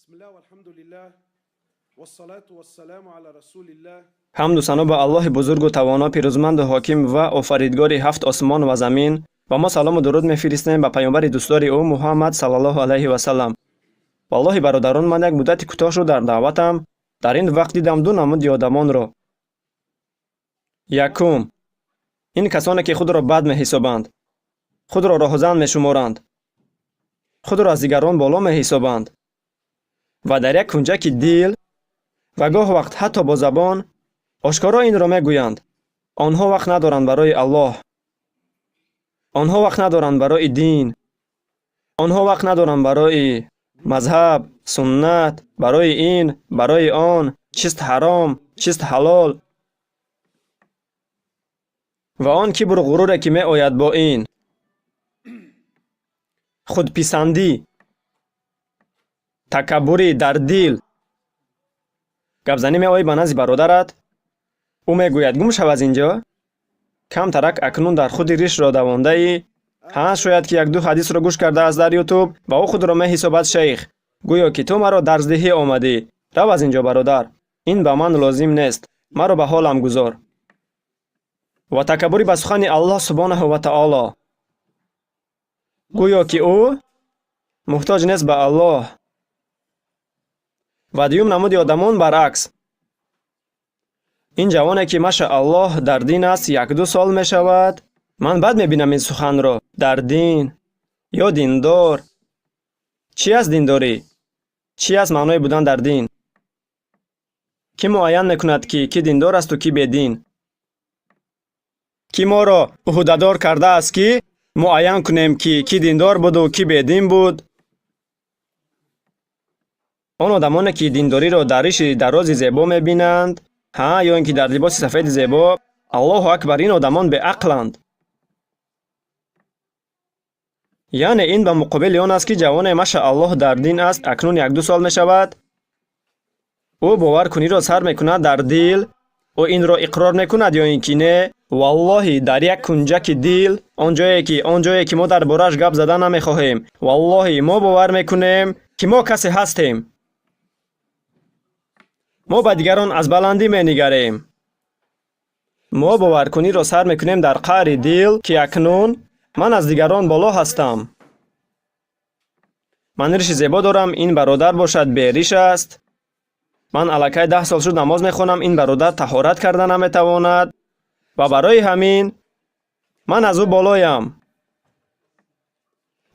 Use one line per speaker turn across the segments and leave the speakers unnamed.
بسم الله والحمد لله والصلاة والسلام على رسول الله.
Ҳамду сано ба Аллоҳи бузургу тавоно, пирӯзманду ҳоким ва офаридгори ҳафт осмон ва замин, ва мо салому дуруд мефиристем ба паёмбари дӯстдори ӯ Муҳаммад саллаллоҳу алайҳи васаллам. Валлоҳи, бародарон, ман як муддати кӯтоҳ шуд дар даъватам. Дар ин вақт дидам ду намуди одамонро. Якум, ин касоне, ки худро бад меҳисобанд, худро роҳзан мешуморанд, худро аз дигарон боло меҳисобанд ва дар як кунҷаки дил ва гоҳ вақт ҳатто бо забон ошкоро инро мегӯянд: онҳо вақт надоранд барои Аллоҳ, онҳо вақт надоранд барои дин, онҳо вақт надоранд барои мазҳаб, суннат, барои ин, барои он, чист ҳаром, чист ҳалол. Ва он кибру ғуруре, ки меояд бо ин худписандӣ, такаббурӣ дар дил. Гапзанӣ меоӣ ба назди бародарат, ӯ мегӯяд: «Гум шав аз ин ҷо». Камтарак акнун дар худи ришро давондаӣ. Ҳа, шояд ки якду ҳадисро гӯш кардааст дар Ютуб ва ӯ худро меҳисобад шейх. Гӯё ки ту маро дарсдиҳӣ омадӣ. Рав аз ин ҷо, бародар, ин ба ман лозим нест, маро ба ҳолам гузор. Ва такаббурӣ ба сухани Аллоҳ субҳонаҳу ва таоло, гӯё ки ӯ муҳтоҷ нест ба Аллоҳ. Ва дуюм намуди одамон баръакс: ин ҷавоне, ки машааллоҳ дар дин аст, якду сол мешавад. Ман бад мебинам ин суханро, дар дин ё диндор. Чӣ аст диндорӣ? Чӣ аст маънои будан дар дин? Кӣ муайян мекунад, ки кӣ диндор асту кӣ бедин? Кӣ моро ӯҳдадор кардааст, ки муайян кунем, ки кӣ диндор буду кӣ бедин буд? Он одамоне, ки диндориро дар риши дарози зебо мебинанд, ҳа, ё ин ки дар либоси сафеди зебо, Аллоҳу акбар, ин одамон беақланд. Яъне ин ба муқобили он аст, ки ҷавоне машааллоҳ дар дин аст, акнун якду сол мешавад, ӯ боваркуниро сар мекунад дар дил. Ӯ инро иқрор мекунад ё ин ки не, валлоҳи, дар як кунҷаки дил, он ҷое, ки мо дар борааш гап зада намехоҳем, валлоҳи, мо бовар мекунем, ки мо касе ҳастем. Мо ба дигарон аз баландӣ менигарем. Мо боваркуниро сар мекунем дар қаъри дил, ки акнун ман аз дигарон боло ҳастам, ман риши зебо дорам, ин бародар бошад бериш аст. Ман аллакай 10 сол шуд намоз мехонам, ин бародар таҳорат карда наметавонад ва барои ҳамин ман аз ӯ болоям.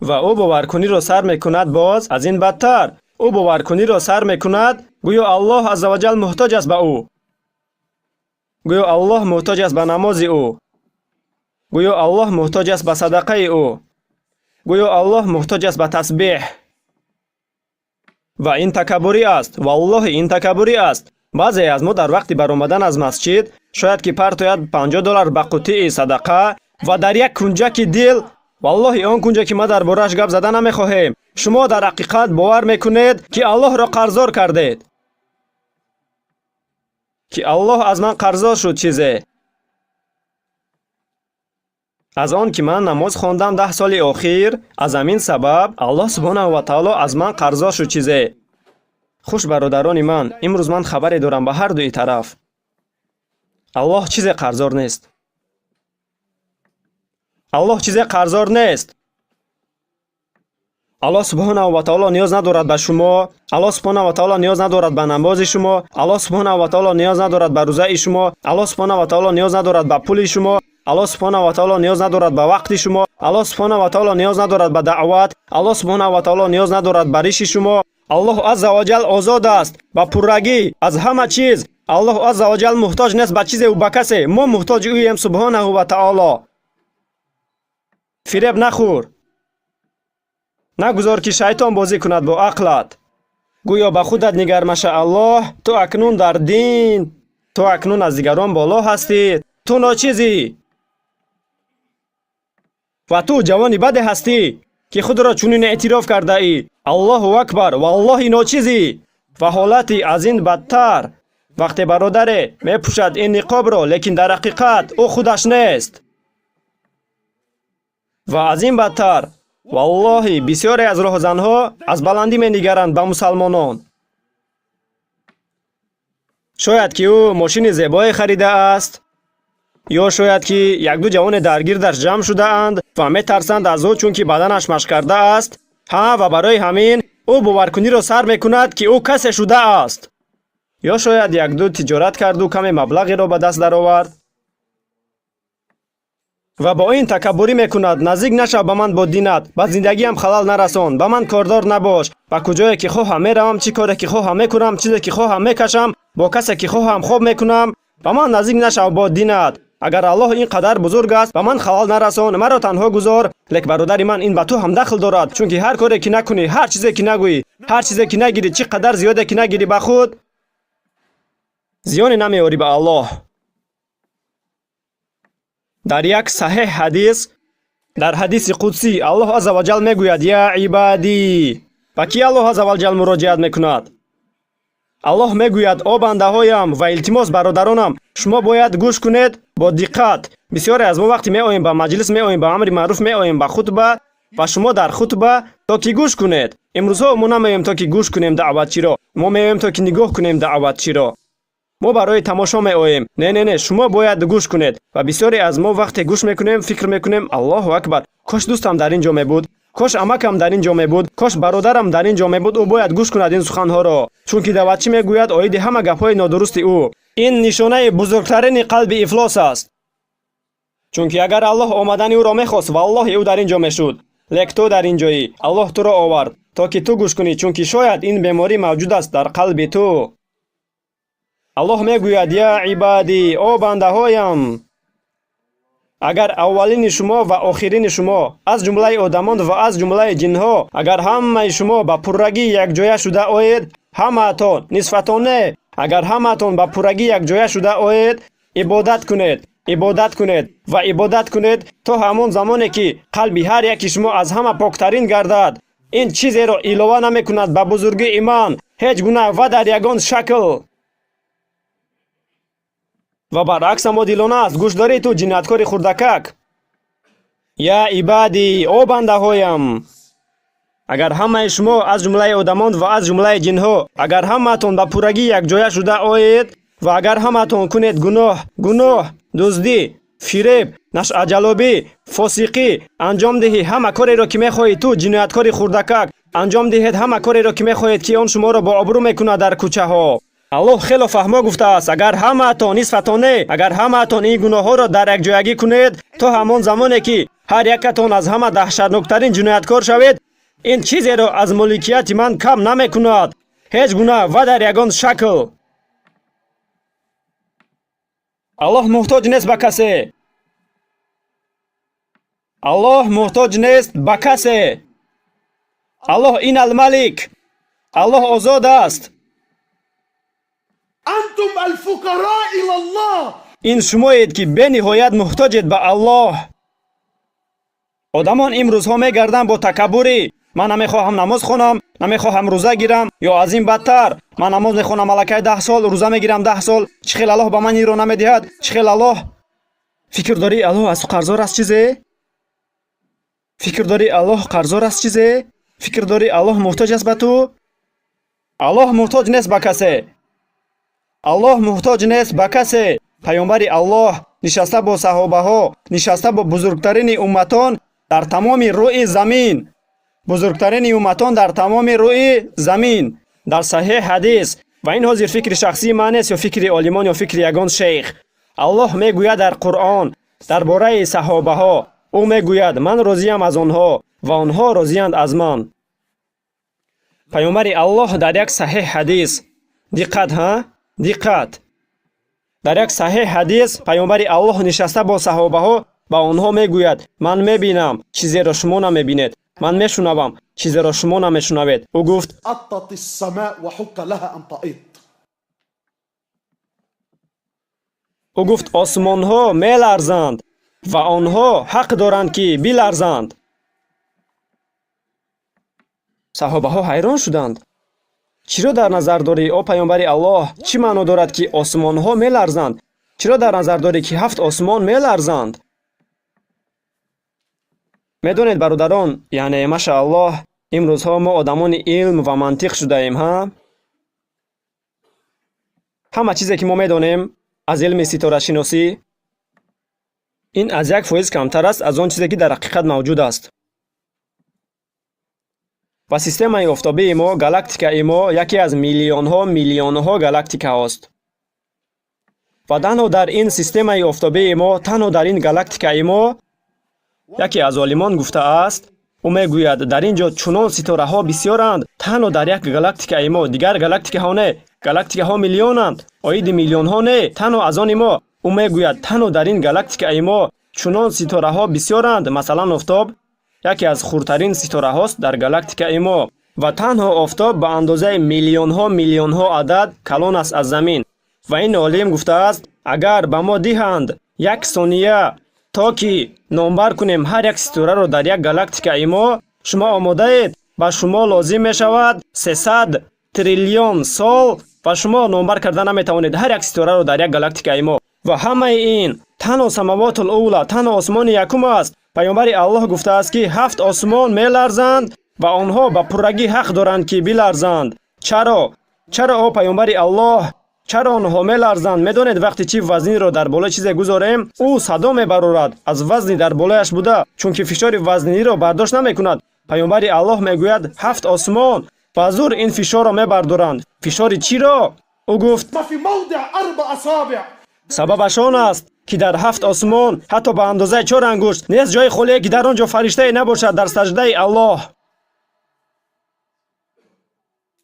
Ва ӯ боваркуниро сар мекунад. Боз аз ин бадтар, ӯ боваркуниро сар мекунад, гӯё Аллоҳ аззаваҷал муҳтоҷ аст ба ӯ, гӯё Аллоҳ муҳтоҷ аст ба намози ӯ, гӯё Аллоҳ муҳтоҷ аст ба садақаи ӯ, гӯё Аллоҳ муҳтоҷ аст ба тасбеҳ. Ва ин такаббурӣ аст, валлоҳи, ин такаббурӣ аст. Баъзе аз мо дар вақти баромадан аз масҷид шояд ки партояд 50 доллар ба қуттии садақа ва дар як кунҷаки дил, валлоҳи, он кунҷе, ки ма дар борааш гап зада намехоҳем, шумо дар ҳақиқат бовар мекунед, ки Аллоҳро қарздор кардед, ки Аллоҳ аз ман қарздор шуд чизе аз он ки ман намоз хондам 10 соли охир. Аз ҳамин сабаб Аллоҳ субҳонаҳу ва таоло аз ман қарздор шуд чизе. Хуш, бародарони ман, имрӯз ман хабаре дорам ба ҳар дуи тараф: Аллоҳ чизе қарздор нест. Аллоҳ чизе қарздор нест. Аллоҳ субҳонаҳу ва таоло ниёз надорад ба шумо. Аллоҳ субҳонаҳу ва таоло ниёз надорад ба намози шумо. Аллоҳ субҳонаҳу ва таоло ниёз надорад ба рӯзаи шумо. Аллоҳ субҳонаҳу ва таоло ниёз надорад ба пули шумо. Аллоҳ субҳонаҳу ва таоло ниёз надорад ба вақти шумо. Аллоҳ субҳонаҳу ва таоло ниёз надорад ба даъват. Аллоҳ субҳонаҳу ва таоло ниёз надорад ба риши шумо. Аллоҳ азза ва ҷал озод аст ба пуррагӣ аз ҳама чиз. Аллоҳ азза ва ҷал муҳтоҷ нест ба чизеву ба касе. Мо муҳтоҷи ӯем субҳонаҳу ва таоло. Фиреб нахӯр, нагузор, ки шайтон бозӣ кунад бо ақлат. Гӯё ба худат нигар: машааллоҳ, ту акнун дар дин, ту акнун аз дигарон боло ҳастӣ. Ту ночизӣ ва ту ҷавони баде ҳастӣ, ки худро чунин эътироф кардаӣ. Аллоҳу акбар, валлоҳи, ночизӣ. Ва ҳолати аз ин бадтар, вақте бародаре мепӯшад ин ниқобро, лекин дар ҳақиқат ӯ худаш нест. Ва аз ин бадтар, Валлоҳи, бисёре аз роҳзанҳо аз баландӣ менигаранд ба мусалмонон. Шояд ки ӯ мошини зебое харидааст, ё шояд ки якду ҷавоне дар гирдаш ҷамъ шудаанд ва метарсанд аз ӯ, чунки баданаш машқ кардааст. Ҳа, ва барои ҳамин ӯ боваркуниро сар мекунад, ки ӯ касе шудааст. Ё шояд якду тиҷорат карду каме маблағеро ба даст даровард ва бо ин такаббурӣ мекунад: наздик нашав ба ман бо динат, ба зиндагиам халал нарасон, ба ман кордор набош, ба куҷое ки хоҳам меравам, чӣ коре ки хоҳам мекунам, чизе ки хоҳам мекашам, бо касе ки хоҳам хоб мекунам, ба ман наздик нашав бо динат. Агар Аллоҳ ин қадар бузург аст, ба ман халал нарасон, маро танҳо гузор. Лек бародари ман, ин ба ту ҳам дахл дорад, чунки ҳар коре ки накунӣ, ҳар чизе ки нагӯӣ, ҳар чизе ки нагирӣ, чӣ қадар зиёде ки нагирӣ ба худ, зиёне намеорӣ ба Аллоҳ. Дар як саҳеҳ ҳадис, дар ҳадиси қудсӣ, Аллоҳ азза ва ҷал мегӯяд: я ибадӣ. Ба кӣ Аллоҳ азза ва ҷал муроҷиат мекунад? Аллоҳ мегӯяд: о бандаҳоям. Ва илтимос, бародаронам, шумо бояд гӯш кунед бо диққат. Бисёре аз мо вақте меоем ба маҷлис, меоем ба амри маъруф, меоем ба хутба, ва шумо дар хутба то ки гӯш кунед. Имрӯзҳо мо намеоем то ки гӯш кунем даъватчиро, мо меоем то ки нигоҳ кунем даъватчиро. Мо барои тамошо меоем. Не, не, не, шумо бояд гӯш кунед. Ва бисёре аз мо вақте гӯш мекунем, фикр мекунем: Аллоҳу акбар, кош дӯстам дар ин ҷо мебуд, кош амакам дар ин ҷо мебуд, кош бародарам дар ин ҷо мебуд, ӯ бояд гӯш кунад ин суханҳоро, чунки даъватчӣ мегӯяд оиди ҳама гапҳои нодурусти ӯ. Ин нишонаи бузургтарини қалби ифлос аст, чунки агар Аллоҳ омадани ӯро мехост, валлоҳи, ӯ дар ин ҷо мешуд. Лек ту дар ин ҷоӣ, Аллоҳ туро овард, то ки ту гӯш кунӣ, чунки шояд ин беморӣ мавҷуд аст дар қалби ту. Аллоҳ мегӯяд: я ибадӣ, о бандаҳоям, агар аввалини шумо ва охирини шумо, аз ҷумлаи одамон ва аз ҷумлаи ҷинҳо, агар ҳамаи шумо ба пуррагӣ якҷоя шуда оед, ҳамаатон, нисфатон не, агар ҳамаатон ба пуррагӣ якҷоя шуда оед, ибодат кунед, ибодат кунед ва ибодат кунед, то ҳамон замоне ки қалби ҳар яки шумо аз ҳама поктарин гардад, ин чизеро илова намекунад ба бузургии ман, ҳеҷ гуна ва дар ягон шакл. Ва баръакс ҳам одилона аст. Гӯш дорӣ ту, ҷинояткори хурдакак? Я ибадӣ, о бандаҳоям, агар ҳамаи шумо, аз ҷумлаи одамон ва аз ҷумлаи ҷинҳо, агар ҳамаатон ба пуррагӣ якҷоя шуда оед ва агар ҳамаатон кунед гуноҳ, гуноҳ, дуздӣ, фиреб, нашъаҷалобӣ, фосиқӣ, анҷом диҳӣ ҳама кореро ки мехоҳӣ ту, ҷинояткори хурдакак, анҷом диҳед ҳама кореро ки мехоҳед, ки он шуморо бо обрӯ мекунад дар кӯчаҳо. Аллоҳ хело фаҳмо гуфтааст: агар ҳамаатон, нисфатон не, агар ҳамаатон ин гуноҳҳоро дар якҷоягӣ кунед, то ҳамон замоне ки ҳар якатон аз ҳама даҳшатноктарин ҷинояткор шавед, ин чизеро аз моликияти ман кам намекунад, ҳеҷ гуна ва дар ягон шакл. Аллоҳ муҳтоҷ нест ба касе. Аллоҳ муҳтоҷ нест ба касе. Аллоҳ ин Алмалик, Аллоҳ озод аст.
أنتم الفقراء إلى الله.
Ин шумоед, ки бениҳоят муҳтоҷед ба Аллоҳ. Одамон имрӯзҳо мегарданд бо такаббурӣ: ман намехоҳам намоз хонам, намехоҳам рӯза гирам, ё аз ин бадтар: ман намоз мехонам аллакай 10 сол, рӯза мегирам 10 сол, чӣ хел Аллоҳ ба ман инро намедиҳад? Чӣ хел Аллоҳ? Фикр дорӣ, Аллоҳ аз ту қарздор аст чизе? Фикр дорӣ, Аллоҳ қарздор аст чизе? Фикр дорӣ, Аллоҳ муҳтоҷ аст ба ту? Аллоҳ муҳтоҷ нест ба касе. Аллоҳ муҳтоҷ нест ба касе. Паёмбари Аллоҳ нишаста бо саҳобаҳо, нишаста бо бузургтарини умматон дар тамоми рӯи замин, бузургтарини умматон дар тамоми рӯи замин, дар саҳеҳ ҳадис, ва ин ҳозир фикри шахсии ман нест ё фикри олимон ё фикри ягон шейх, Аллоҳ мегӯяд дар Қуръон дар бораи саҳобаҳо, ӯ мегӯяд: ман розиям аз онҳо ва онҳо розиянд аз ман. Паёмбари Аллоҳ дар як саҳеҳ ҳадис, диққат, ҳа, диққат, дар як саҳеҳ ҳадис паёмбари Аллоҳ нишаста бо саҳобаҳо ба онҳо мегӯяд: ман мебинам чизеро шумо намебинед, ман мешунавам чизеро шумо намешунавед. Ӯ гуфт:
أطت السماء وحق لها أن تئط.
Ӯ гуфт: осмонҳо меларзанд ва онҳо ҳақ доранд, ки биларзанд. Саҳобаҳо ҳайрон шуданд: чиро дар назар дорӣ, о паёмбари Аллоҳ? Чӣ маъно дорад, ки осмонҳо меларзанд? Чиро дар назар дорӣ, ки ҳафт осмон меларзанд? Медонед, бародарон, яъне машааллоҳ, имрӯзҳо мо одамони илм ва мантиқ шудаем, ҳа? Ҳама чизе ки мо медонем аз илми ситорашиносӣ, ин аз 1% камтар аст аз он чизе ки дар ҳақиқат мавҷуд аст. Ва системаи офтобии мо, галактикаи мо яке аз миллионҳо миллионҳо галактикаҳост. Ва танҳо дар ин системаи офтобии мо, танҳо дар ин галактикаи мо, яке аз олимон гуфтааст, ӯ мегӯяд, дар ин ҷо чунон ситораҳо бисёранд, танҳо дар як галактикаи мо, дигар галактикаҳо не, галактикаҳо миллионанд, оиди миллионҳо не, танҳо аз они мо. Ӯ мегӯяд, танҳо дар ин галактикаи мо чунон ситораҳо бисёранд, масалан офтоб яке аз хурдтарин ситораҳост дар галактикаи мо ва танҳо офтоб ба андозаи миллионҳо миллионҳо адад калон аст аз замин. Ва ин олим гуфтааст, агар ба мо диҳанд як сония то ки номбар кунем ҳар як ситораро дар як галактикаи мо, шумо омодаед? Ба шумо лозим мешавад 300 триллион сол ва шумо номбар карда наметавонед ҳар як ситораро дар як галактикаи мо. Ва ҳамаи ин танҳо самавотул ула, танҳо осмони якум аст. Паёмбари Аллоҳ гуфтааст, ки 7 осмон меларзанд ва онҳо ба пуррагӣ ҳақ доранд, ки биларзанд. Чаро? Чаро, о паёмбари Аллоҳ? Чаро онҳо меларзанд? Медонед, вақте чи вазнинро дар болои чизе гузорем, ӯ садо мебарорад аз вазни дар болояш буда, чунки фишори вазниниро бардошт намекунад. Паёмбари Аллоҳ мегӯяд, 7 осмон ба зур ин фишорро мебардоранд. Фишори чиро? Ӯ гуфт, сабабаш он аст, ки дар 7 осмон ҳатто ба андозаи 4 ангушт нест ҷои холие, ки дар он ҷо фариштае набошад дар саҷдаи Аллоҳ.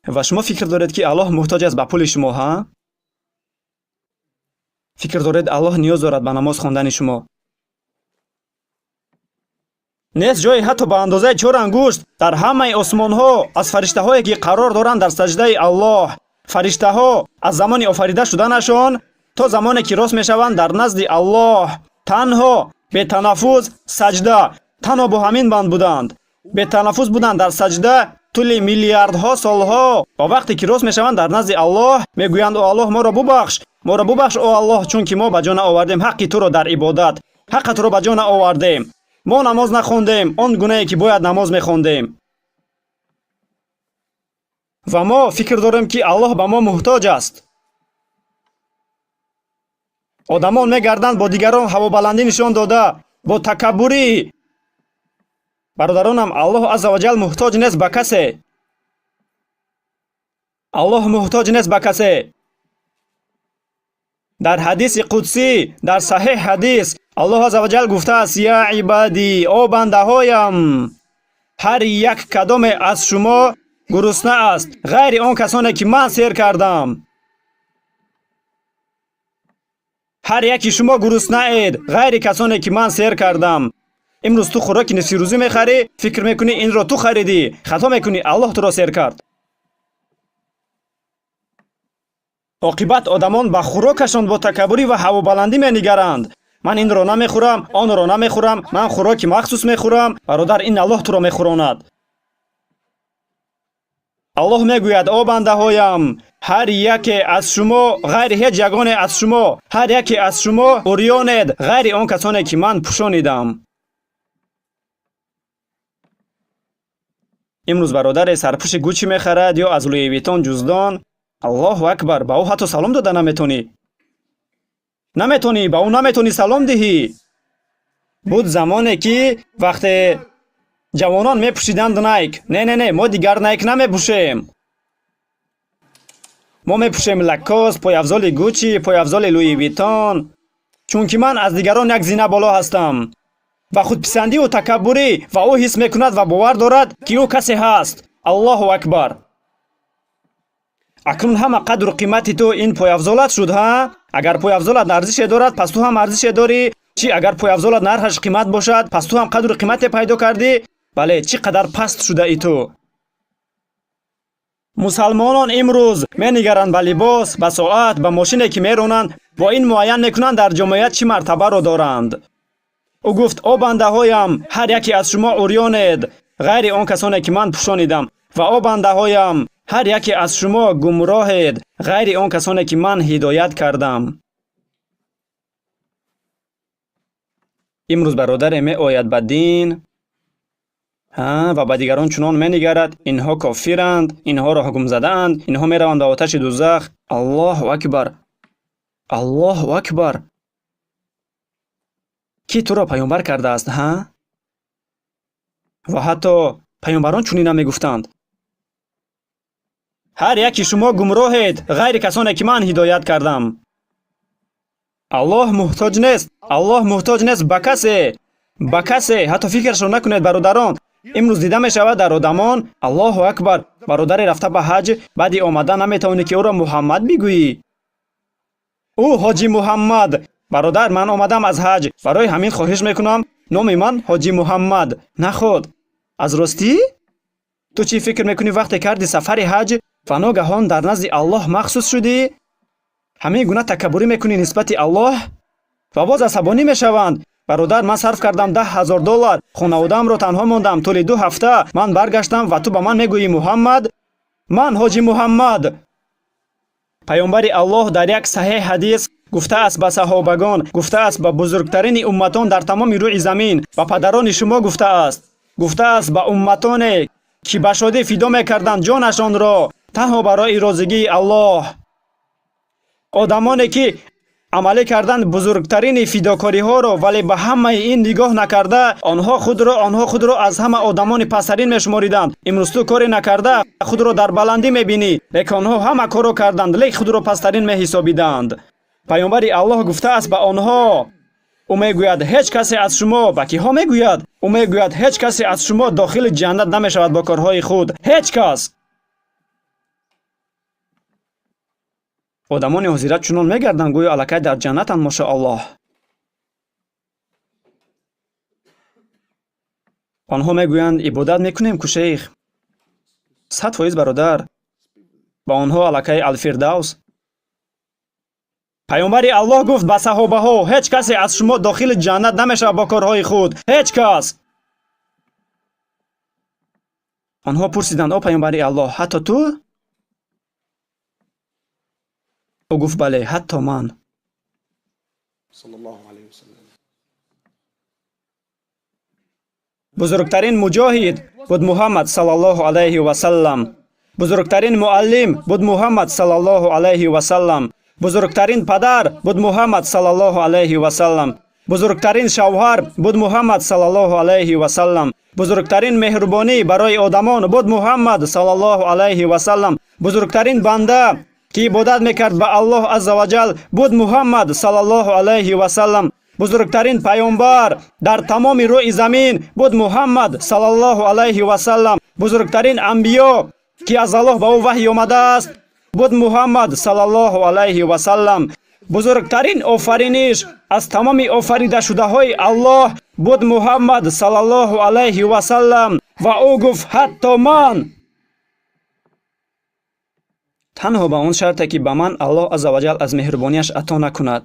Ва шумо фикр доред, ки Аллоҳ муҳтоҷ аст ба пули шумо, ҳа? Фикр доред, Аллоҳ ниёз дорад ба намоз хондани шумо? Нест ҷое ҳатто ба андозаи 4 ангушт дар ҳамаи осмонҳо аз фариштаҳое, ки қарор доранд дар саҷдаи Аллоҳ. Фариштаҳо аз замони офарида шуданашон то замоне ки рост мешаванд дар назди Аллоҳ танҳо бетанаффуз саҷда, танҳо бо ҳамин банд буданд. Бетанаффуз буданд дар саҷда тӯли миллиардҳо солҳо. Ва вақте ки рост мешаванд дар назди Аллоҳ мегӯянд, о Аллоҳ, моро бубахш, моро бубахш, о Аллоҳ, чунки мо ба ҷо наовардем ҳаққи туро дар ибодат, ҳаққатро ба ҷо наовардем, мо намоз нахондем он гунае ки бояд намоз мехондем. Ва мо фикр дорем, ки Аллоҳ ба мо муҳтоҷ аст. Одамон мегарданд бо дигарон ҳавобаландӣ нишон дода, бо такаббурӣ. Бародаронам, Аллоҳ азза ва ҷал муҳтоҷ нест ба касе. Аллоҳ муҳтоҷ нест ба касе. Дар ҳадиси қудсӣ, дар саҳеҳ ҳадис, Аллоҳ азза ва ҷал гуфтааст, я ибадӣ, о бандаҳоям, ҳар як кадоме аз шумо гурусна аст, ғайри он касоне ки ман сер кардам. Ҳар яки шумо гуруснаед, ғайри касоне ки ман сер кардам. Имрӯз ту хӯроки нисфирӯзӣ мехарӣ, фикр мекунӣ инро ту харидӣ, хато мекунӣ, Аллоҳ туро сер кард. Оқибат одамон ба хӯрокашон бо такаббурӣ ва ҳавобаландӣ менигаранд. Ман инро намехӯрам, онро намехӯрам, ман хӯроки махсус мехӯрам. Бародар, ин Аллоҳ туро мехӯронад. Аллоҳ мегӯяд, о бандаҳоям, ҳар яке аз шумо ғайри ҳеҷ ягоне аз шумо, ҳар яке аз шумо урёнед, ғайри он касоне ки ман пӯшонидам. Имрӯз бародаре сарпӯши Гуччи мехарад ё аз Луи Виттон ҷуздон. Аллоҳу акбар, ба ӯ ҳатто салом дода наметонӣ. Наметонӣ, ба ӯ наметонӣ салом диҳӣ. Буд замоне ки вақте ҷавонон мепӯшиданд Найк. Не, не, не, мо дигар Найк намепӯшем. Мо мепӯшем Лакост, пойафзоли Гуччи, пойафзоли Луи Виттон, чунки ман аз дигарон як зина боло ҳастам. Ва худписандиву такаббурӣ, ва ӯ ҳис мекунад ва бовар дорад, ки ӯ касе ҳаст. Аллоҳу акбар. Акнун ҳама қадру қимати ту ин пойафзолат шуд, ҳа? Агар пойафзолат арзише дорад, пас ту ҳам арзише дорӣ. Чӣ агар пойафзолат нархаш қимат бошад, пас ту ҳам қадру қимате пайдо кардӣ? Бале, чӣ қадар паст шудаи ту. Мусалмонон имрӯз менигаранд ба либос, ба соат, ба мошине ки меронанд, бо ин муайян мекунанд дар ҷомеа чӣ мартабаро доранд. Ӯ гуфт, о бандаҳоям, ҳар яке аз шумо урёнед, ғайри он касоне ки ман пӯшонидам. Ва о бандаҳоям, ҳар яке аз шумо гумроҳед, ғайри он касоне ки ман ҳидоят кардам. Имрӯз бародаре меояд ба дин, Ва ба дигарон чунон менигарад: инҳо кофиранд, инҳоро ҳукм задаанд, инҳо мераванд ба оташи дузах. Аллоҳу акбар, Аллоҳу акбар. Кӣ туро паёмбар кардааст, ҳа? Ва ҳатто паёмбарон чунин намегуфтанд. Ҳар яки шумо гумроҳед, ғайри касоне ки ман ҳидоят кардам. Аллоҳ муҳтоҷ нест, Аллоҳ муҳтоҷ нест ба касе, ба касе. Ҳатто фикрашро накунед, бародарон. Имрӯз дида мешавад дар одамон: Аллоҳу акбар, бародаре рафта ба ҳаҷ, баъди омадан наметавонӣ ки ӯро Муҳаммад бигӯӣ. Ӯ Ҳоҷи Муҳаммад. Бародар, ман омадам аз ҳаҷ, барои ҳамин хоҳиш мекунам, номи ман Ҳоҷи Муҳаммад. Наход. Аз ростӣ? Ту чӣ фикр мекунӣ вақте карди сафари ҳаҷ ва ногаҳон дар назди Аллоҳ махсус шудӣ? Ҳамин гуна такаббурӣ мекунӣ нисбати Аллоҳ? Ва боз асабонӣ мешаванд. Бародар, ман сарф кардам $10,000, хонаводаамро танҳо мондам тӯли 2 ҳафта, ман баргаштам ва ту ба ман мегӯӣ Муҳаммад? Ман Ҳоҷи Муҳаммад. Паёмбари Аллоҳ дар як саҳеҳ ҳадис гуфтааст ба саҳобагон, гуфтааст ба бузургтарини умматон дар тамоми рӯи замин, ба падарони шумо гуфтааст, гуфтааст ба умматоне ки ба шодӣ фидо мекарданд ҷонашонро танҳо барои розигии Аллоҳ. Одамоне ки амалӣ карданд бузургтарини фидокориҳоро, вале ба ҳамаи ин нигоҳ накарда, онҳо худро аз ҳама одамони пасттарин мешумориданд. Имрӯз ту коре накарда худро дар баландӣ мебинӣ, лекин онҳо ҳама корро карданд, лек худро пасттарин меҳисобиданд. Паёмбари Аллоҳ гуфтааст ба онҳо, ӯ мегӯяд ҳеҷ касе аз шумо, ба киҳо мегӯяд? Ӯ мегӯяд ҳеҷ касе аз шумо дохили ҷаннат намешавад бо корҳои худ. Ҳеҷ кас. Одамони ҳозира чунон мегарданд, гӯё аллакай дар ҷаннатанд, мошааллоҳ. Онҳо мегӯянд ибодат мекунем ку шейх. 100% бародар. Ба онҳо аллакай Алфирдавс. Паёмбари Аллоҳ гуфт ба саҳобаҳо: ҳеҷ касе аз шумо дохили ҷаннат намешавад бо корҳои худ. Ҳеҷ кас. Онҳо пурсиданд: о паёмбари Аллоҳ, ҳатто ту? Ӯ гуфт: бале, ҳатто ман. Бузургтарин муҷоҳид буд Муҳаммад саллаллоҳу алайҳи васаллам. Бузургтарин муаллим буд Муҳаммад саллаллоҳу алайҳи васаллам. Бузургтарин падар буд Муҳаммад саллаллоҳу алайҳи васаллам. Бузургтарин шавҳар буд Муҳаммад саллаллоҳу алайҳи васаллам. Бузургтарин меҳрубонӣ барои одамон буд Муҳаммад саллаллоҳу алайҳи васаллам. Бузургтарин банда ки ибодат мекард ба Аллоҳ азза ва ҷал буд Муҳаммад саллаллоҳу алайҳи васаллам. Бузургтарин паёмбар дар тамоми рӯи замин буд Муҳаммад саллаллоҳу алайҳи васаллам. Бузургтарин анбиё ки аз Аллоҳ ба ӯ ваҳй омадааст буд Муҳаммад саллаллоҳу алайҳи васаллам. Бузургтарин офариниш аз тамоми офаридашудаҳои Аллоҳ буд Муҳаммад саллаллоҳу алайҳи васаллам. Ва ӯ гуфт ҳатто ман. Танҳо ба он шарте ки ба ман Аллоҳ азза ва ҷал аз меҳрубонияш ато накунад.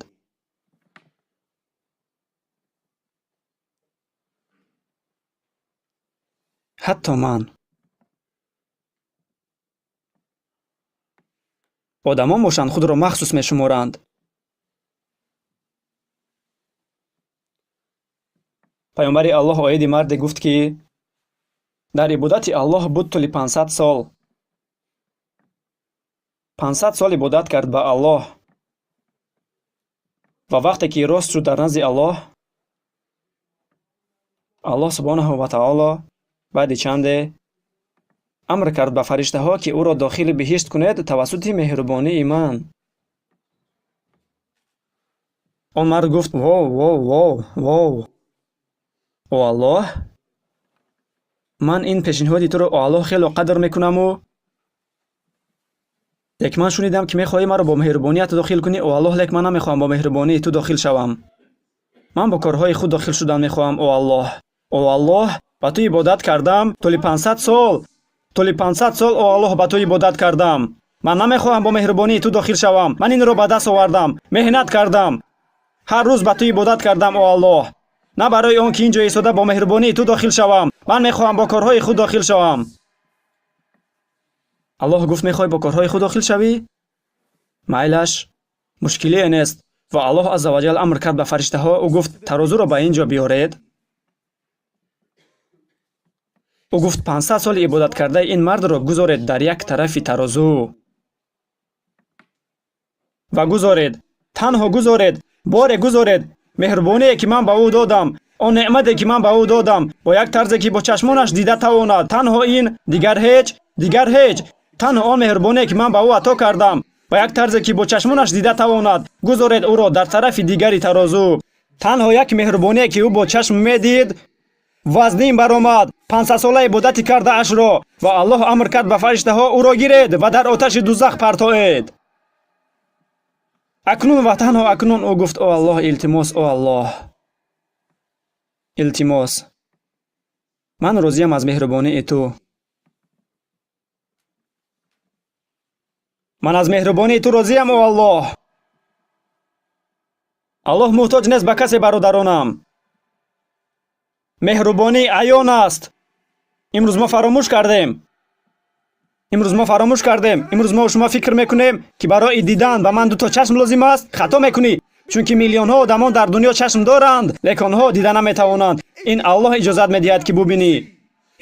Ҳатто ман. Одамон бошанд худро махсус мешуморанд. Паёмбари Аллоҳ оиди марде гуфт ки дар ибодати Аллоҳ буд тӯли 500 сол. 500 сол ибодат кард ба Аллоҳ. Ва вақте ки рост шуд дар назди Аллоҳ, Аллоҳ субҳонаҳу ва таоло баъди чанде амр кард ба фариштаҳо ки ӯро дохили биҳишт кунед тавассути меҳрубонии ман. Он мард гуфт: вов, вов, вов, вов, о Аллоҳ, ман ин пешниҳоди туро о Аллоҳ хело қадр мекунаму лек ман шунидам ки мехоҳӣ маро бо меҳрубоният дохил кунӣ, о Аллоҳ, лек ман намехоҳам бо меҳрубонии ту дохил шавам. Ман бо корҳои худ дохил шудан мехоҳам, о Аллоҳ. О Аллоҳ, ба ту ибодат кардам тӯли 500 сол. Тӯли 500 сол, о Аллоҳ, ба ту ибодат кардам. Ман намехоҳам бо меҳрубонии ту дохил шавам. Ман инро ба даст овардам, меҳнат кардам. Ҳар рӯз ба ту ибодат кардам, о Аллоҳ. На барои он ки ин ҷо истода бо меҳрубонии ту дохил шавам. Ман мехоҳам бо корҳои худ дохил шавам. Аллоҳ гуфт: мехоҳӣ бо корҳои худ дохил шавӣ? Майлаш, мушкилие нест. Ва Аллоҳ азза ва ҷал амр кард ба фариштаҳо. Ӯ гуфт: тарозуро ба ин ҷо биёред. Ӯ гуфт 500 соли ибодат кардаи ин мардро гузоред дар як тарафи тарозу ва гузоред, танҳо гузоред, боре гузоред меҳрубоние ки ман ба ӯ додам, он неъмате ки ман ба ӯ додам, бо як тарзе ки бо чашмонаш дида тавонад. Танҳо ин, дигар ҳеҷ, дигар ҳеҷ. Танҳо он меҳрубоние ки ман ба ӯ ато кардам, ба як тарзе ки бо чашмонаш дида тавонад, гузоред ӯро дар тарафи дигари тарозу. Танҳо як меҳрубоние ки ӯ бо чашм медид, вазнин баромад 500-сола ибодати кардаашро, ва Аллоҳ амр кард ба фариштаҳо ӯро гиред ва дар оташи дузах партоед. Акнун ва танҳо акнун ӯ гуфт: о Аллоҳ, илтимос, о Аллоҳ, илтимос, ман розиям аз меҳрубонии ту. Ман аз меҳрубонии ту розиям, о Аллоҳ. Аллоҳ муҳтоҷ нест ба касе, бародаронам. Меҳрубонӣ аён аст. Имрӯз мо фаромӯш кардем. Имрӯз мо фаромӯш кардем. Имрӯз мо шумо фикр мекунем, ки барои дидан ба ман дуто чашм лозим аст. Хато мекунӣ, чунки миллионҳо одамон дар дунё чашм доранд, лекин онҳо дида наметавонанд. Ин Аллоҳ иҷозат медиҳад, ки бубинӣ.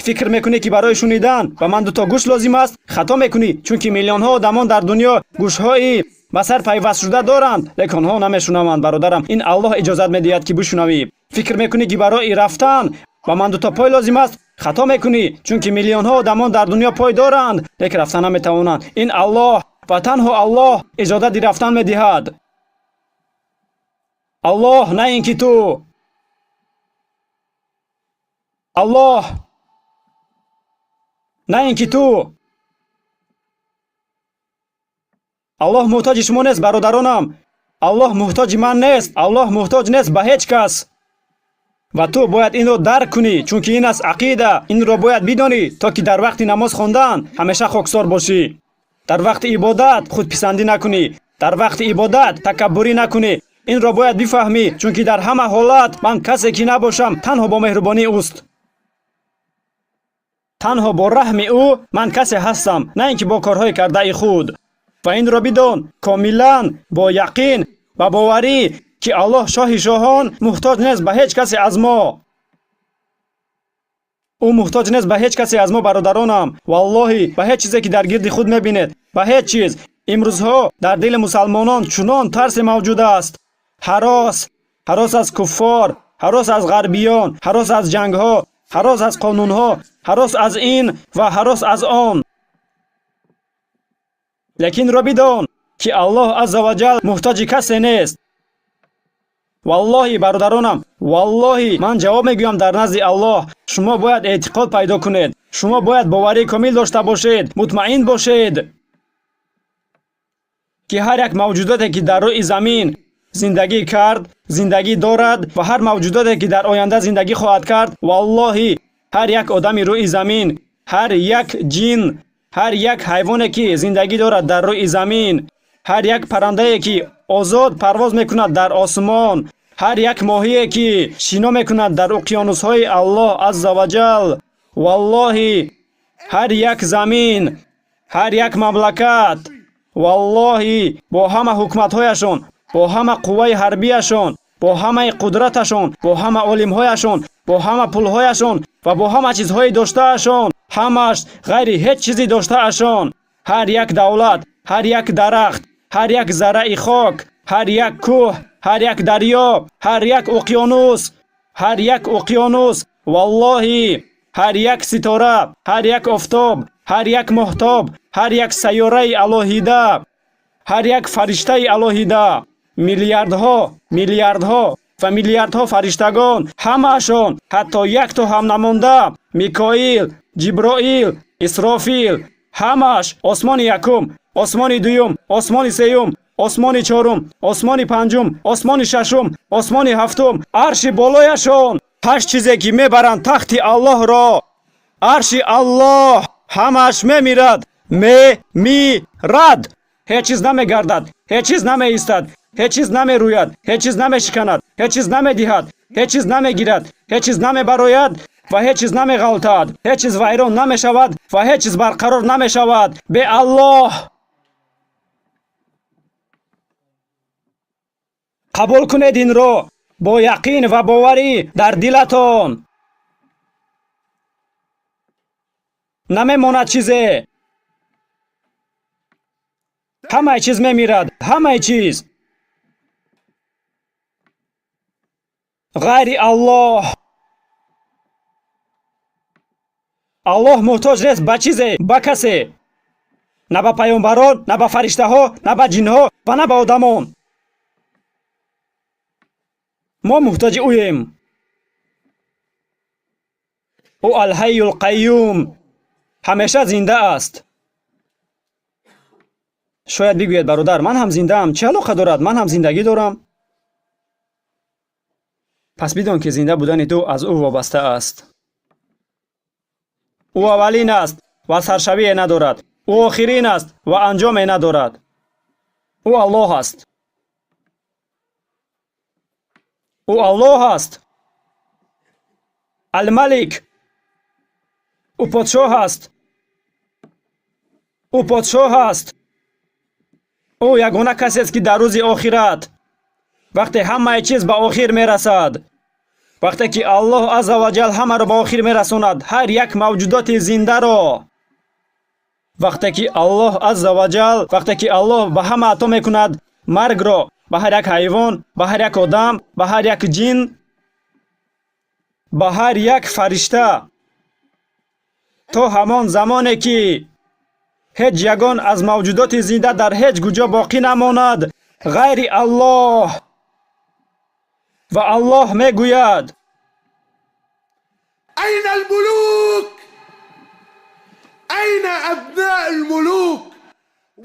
Фикр мекунӣ, ки барои шунидан ба ман дуто гӯш лозим аст. Хато мекунӣ, чунки миллионҳо одамон дар дунё гӯшҳои ба сар пайвастшуда доранд, лекин онҳо намешунаванд. Бародарам, ин Аллоҳ иҷозат медиҳад, ки бишунавӣ. Фикр мекунӣ, ки барои рафтан ба ман дуто пой лозим аст. Хато мекунӣ, чунки миллионҳо одамон дар дунё пой доранд, лекин рафтан наметавонанд. Ин Аллоҳ ва танҳо Аллоҳ иҷозати рафтан медиҳад. Аллоҳ, на ин ки ту. Аллоҳ, на ин ки ту. Аллоҳ муҳтоҷи шумо нест, бародаронам. Аллоҳ муҳтоҷи ман нест. Аллоҳ муҳтоҷ нест ба ҳеҷ кас. Ва ту бояд инро дарк кунӣ, чунки ин аст ақида. Инро бояд бидонӣ, то ки дар вақти намоз хондан ҳамеша хоксор бошӣ. Дар вақти ибодат худписандӣ накунӣ. Дар вақти ибодат такаббурӣ накунӣ. Инро бояд бифаҳмӣ, чунки дар ҳама ҳолат ман касе ки набошам, танҳо бо меҳрубонии ӯст. Танҳо бо раҳми ӯ ман касе ҳастам, на ин ки бо корҳои кардаи худ. Ва инро бидон комилан бо яқин ва боварӣ, ки Аллоҳ шоҳи шоҳон муҳтоҷ нест ба ҳеҷ касе аз мо. Ӯ муҳтоҷ нест ба ҳеҷ касе аз мо, бародаронам. Валлоҳи, ба ҳеҷ чизе ки дар гирди худ мебинед, ба ҳеҷ чиз. Имрӯзҳо дар дили мусалмонон чунон тарсе мавҷуд аст. Ҳарос, ҳарос аз куффор, ҳарос аз ғарбиён, ҳарос аз ҷангҳо, ҳарос аз қонунҳо, ҳарос аз ин ва ҳарос аз он. Лекин ро бидон, ки Аллоҳ азза ва ҷал муҳтоҷи касе нест. Валлоҳи, бародаронам, валлоҳи, ман ҷавоб мегӯям дар назди Аллоҳ. Шумо бояд эътиқод пайдо кунед. Шумо бояд боварии комил дошта бошед, мутмаин бошед, ки ҳар як мавҷудоте ки дар рӯи замин зиндагӣ кард, зиндагӣ дорад ва ҳар мавҷудоте ки дар оянда зиндагӣ хоҳад кард, валлоҳи, ҳар як одами рӯи замин, ҳар як ҷин, ҳар як ҳайвоне ки зиндагӣ дорад дар рӯи замин, ҳар як паррандае ки озод парвоз мекунад дар осмон, ҳар як моҳие ки шино мекунад дар уқёнусҳои Аллоҳ азза ва ҷал, валлоҳи, ҳар як замин, ҳар як мамлакат, валлоҳи, бо ҳама ҳукуматҳояшон, бо ҳама қувваи ҳарбияшон, бо ҳамаи қудраташон, бо ҳама олимҳояшон, бо ҳама пулҳояшон ва бо ҳама чизҳои доштаашон, ҳамаш ғайри ҳеҷ чизи доштаашон, ҳар як давлат, ҳар як дарахт, ҳар як зарраи хок, ҳар як кӯҳ, ҳар як дарё, ҳар як уқёнус, ҳар як уқёнус, валлоҳи, ҳар як ситора, ҳар як офтоб, ҳар як моҳтоб, ҳар як сайёраи алоҳида, ҳар як фариштаи алоҳида, миллиардҳо, миллиардҳо ва миллиардҳо фариштагон, ҳамаашон, ҳатто якто ҳам намонда, Микоил, Ҷиброил, Исрофил, ҳамааш осмони якум, осмони дуюм, осмони сеюм, осмони чорум, осмони панҷум, осмони шашум, осмони ҳафтум, арши болояшон, ҳашт чизе ки мебаранд тахти Аллоҳро, арши Аллоҳ, ҳамааш мемирад, мемирад. Ҳеҷ чиз намегардад, ҳеҷ чиз намеистад, ҳеҷ чиз намерӯяд, ҳеҷ чиз намешиканад, ҳеҷ чиз намедиҳад, ҳеҷ чиз намегирад, ҳеҷ чиз намебарояд ва ҳеҷ чиз намеғалтад, ҳеҷ чиз вайрон намешавад ва ҳеҷ чиз барқарор намешавад бе Аллоҳ. Қабул кунед инро бо яқин ва боварӣ дар дилатон. Намемонад чизе. Ҳамаи чиз мемирад, ҳамаи чиз. Ғайри Аллоҳ. Аллоҳ муҳтоҷ нест ба чизе, ба касе. На ба паёмбарон, на ба фариштаҳо, на ба ҷинҳо ва на ба одамон. Мо муҳтоҷи ӯем. Ӯ Алҳайюл Қайюм, ҳамеша зинда аст. Шояд бигӯед, бародар, ман ҳам зиндаам, чӣ алоқа дорад? Ман ҳам зиндагӣ дорам. Пас бидон, ки зинда будани ту аз ӯ вобаста аст. Ӯ аввалин аст ва саршавие надорад. Ӯ охирин аст ва анҷоме надорад. Ӯ Аллоҳ аст. Ӯ Аллоҳ аст. Алмалик. Ӯ подшоҳ аст. Ӯ подшоҳ аст. Ӯ ягона касест, ки дар рӯзи охират, вақте ҳамаи чиз ба охир мерасад, вақте ки Аллоҳ азза ва ҷал ҳамаро ба охир мерасонад, ҳар як мавҷудоти зиндаро, вақте ки Аллоҳ азза ва ҷал, вақте ки Аллоҳ ба ҳама ато мекунад маргро, ба ҳар як ҳайвон, ба ҳар як одам, ба ҳар як ҷин, ба ҳар як фаришта, то ҳамон замоне ки ҳеҷ ягон аз мавҷудоти зинда дар ҳеҷ куҷо боқӣ намонад ғайри Аллоҳ. Ва Аллоҳ мегӯяд:
أين الملوك؟ أين أبناء الملوك؟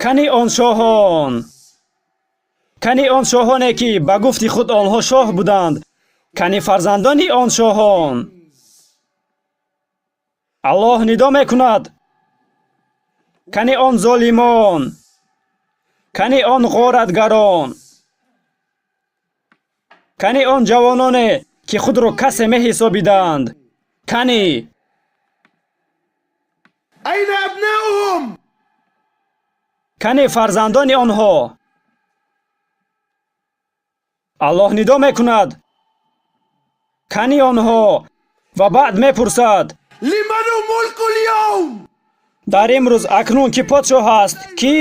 Кани он шоҳон? Кани он шоҳоне, ки ба гуфти худ онҳо шоҳ буданд? Кани фарзандони он шоҳон? Аллоҳ нидо мекунад: кани он золимон? Кани он ғоратгарон? Кани он ҷавононе, ки худро касе меҳисобиданд? Кани?
أين أبناؤهم؟
Кани фарзандони онҳо? Аллоҳ нидо мекунад: кани онҳо? Ва баъд мепурсад:
لمن الملك اليوم؟
Дар имрӯз акнун ки подшоҳ аст? Кӣ?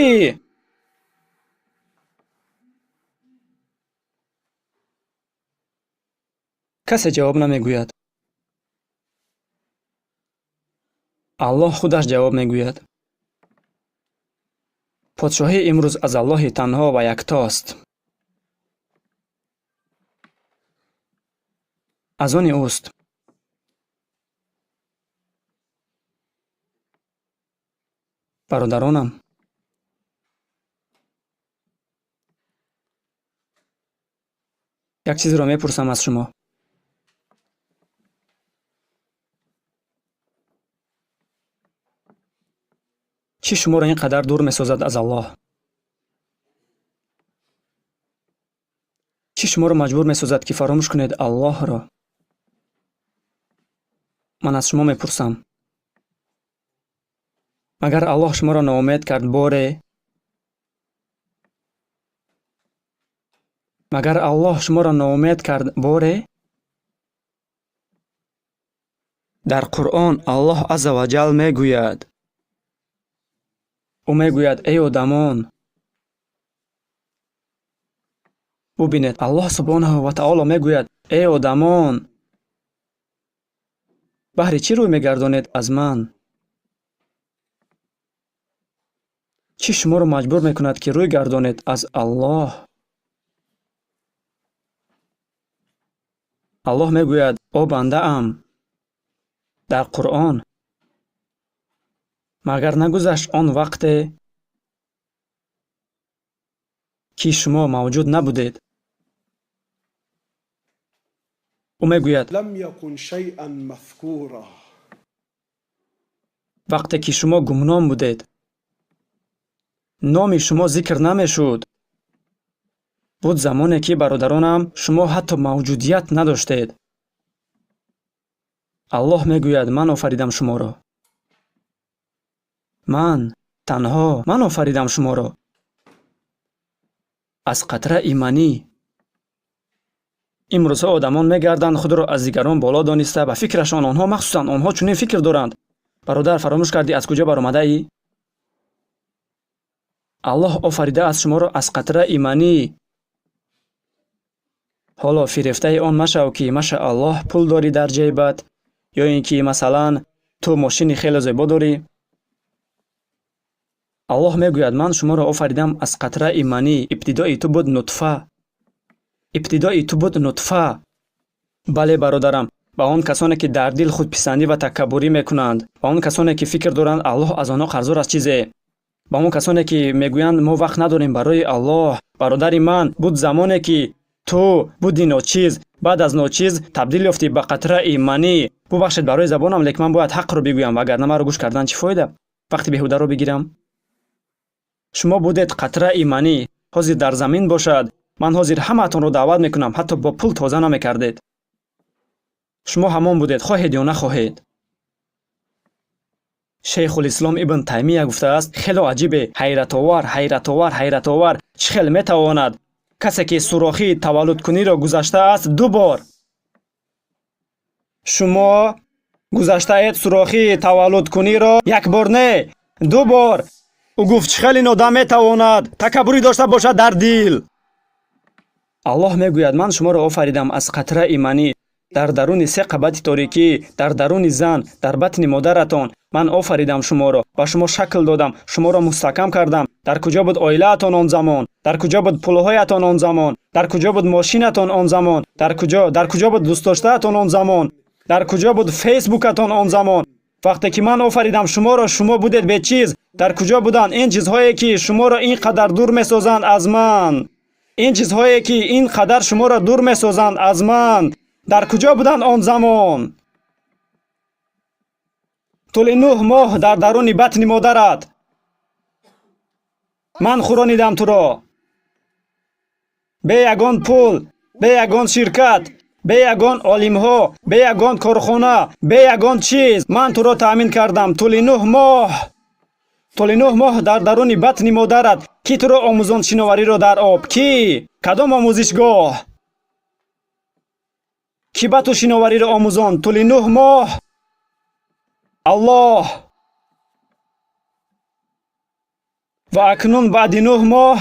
Касе ҷавоб намегӯяд. Аллоҳ худаш ҷавоб мегӯяд. Подшоҳӣ имрӯз аз Аллоҳи танҳо ва яктост. Аз они ӯст. Бародаронам, як чизро мепурсам аз шумо. Чӣ шуморо ин қадар дур месозад аз Аллоҳ? Чӣ шуморо маҷбур месозад, ки фаромӯш кунед Аллоҳро? Ман аз шумо мепурсам. Магар Аллоҳ шуморо ноумед кард боре? Магар Аллоҳ шуморо ноумед кард боре? Дар Қуръон Аллоҳ азза ва ҷал мегӯяд. Ӯ мегӯяд: эй одамон, бубинед, Аллоҳ субҳонаҳу ва таоло мегӯяд: эй одамон, баҳри чӣ рӯй мегардонед аз ман? Чӣ шуморо маҷбур мекунад, ки рӯй гардонед аз Аллоҳ? Аллоҳ мегӯяд: о бандаам, дар Қуръон магар нагузашт он вақте, ки шумо мавҷуд набудед? Ӯ мегӯяд:
لم يكن شيئا مذكورا.
Вақте ки шумо гумном будед, номи шумо зикр намешуд. Буд замоне, ки, бародаронам, шумо ҳатто мавҷудият надоштед. Аллоҳ мегӯяд: ман офаридам шуморо. Ман танҳо ман офаридам шуморо. Аз қатраи манӣ. Имрӯзҳо одамон мегарданд худро аз дигарон боло дониста, ба фикрашон онҳо, махсусан онҳо чунин фикр доранд. Бародар, фаромӯш кардӣ аз куҷо баромадаӣ? Аллоҳ офаридааст шуморо аз қатраи манӣ. Ҳоло фирефтаи он машав ки машааллоҳ пул дорӣ дар ҷайбат, ё ин ки масалан ту мошини хеле зебо дорӣ. Аллоҳ мегӯяд ман шуморо офаридам аз қатраи манӣ. Ибтидои ту буд нутфа. Ибтидои ту буд нутфа. Бале бародарам, ба он касоне ки дар дил худписандӣ ва такаббурӣ мекунанд, ба он касоне ки фикр доранд Аллоҳ аз онҳо қарздор аст чизе, ба он касоне ки мегӯянд мо вақт надорем барои Аллоҳ. Бародари ман, буд замоне ки ту буди ночиз, баъд аз ночиз табдил ёфтӣ ба қатраи манӣ. Бубахшед барои забонам, лекин ман бояд ҳақро бигӯям, вагарна маро гӯш кардан чӣ фоида вақти беҳударо бигирам. Шумо будед қатраи манӣ, ҳозир дар замин бошад. Ман ҳозир ҳамаатонро даъват мекунам, ҳатто бо пул тоза намекардед. Шумо ҳамон будед, хоҳед ё нахоҳед. Шейхулислом ибн Таймия гуфтааст, хело аҷибе, ҳайратовар, ҳайратовар, ҳайратовар, чӣ хел метавонад касе ки сурохии таваллудкуниро гузаштааст ду бор. Шумо гузаштаед сурохии таваллудкуниро як бор не, ду бор. Ӯ гуфт чӣ хел ин одам метавонад такаббурӣ дошта бошад дар дил. Аллоҳ мегӯяд ман шуморо офаридам аз қатраи манӣ. Дар даруни се қабати торикӣ, дар даруни зан, дар батни модаратон ман офаридам шуморо, ба шумо шакл додам, шуморо мустаҳкам кардам. Дар куҷо буд оилаатон он замон? Дар куҷо буд пулҳоятон он замон? Дар куҷо буд мошинатон он замон? Дар куҷо буд дӯстдоштаатон он замон? Дар куҷо буд фейсбукатон он замон? Вақте ки ман офаридам шуморо, шумо будед бечиз. Дар куҷо буданд ин чизҳое ки шуморо ин қадар дур месозанд аз ман? Ин чизҳое ки ин қадар шуморо дур месозанд аз ман, дар куҷо буданд он замон? Тӯли 9 моҳ дар даруни батни модарат ман хӯронидам туро. Бе ягон пул, бе ягон ширкат, бе ягон олимҳо, бе ягон корхона, бе ягон чиз ман туро таъмин кардам. Тӯли 9 моҳ, тӯли 9 моҳ дар даруни батни модарат ки туро омӯзонд шиновариро дар об? Ки? Кадом омӯзишгоҳ? Ки ба ту шиновариро омӯзонд тӯли 9 моҳ? Аллоҳ. Ва акнун баъди 9 моҳ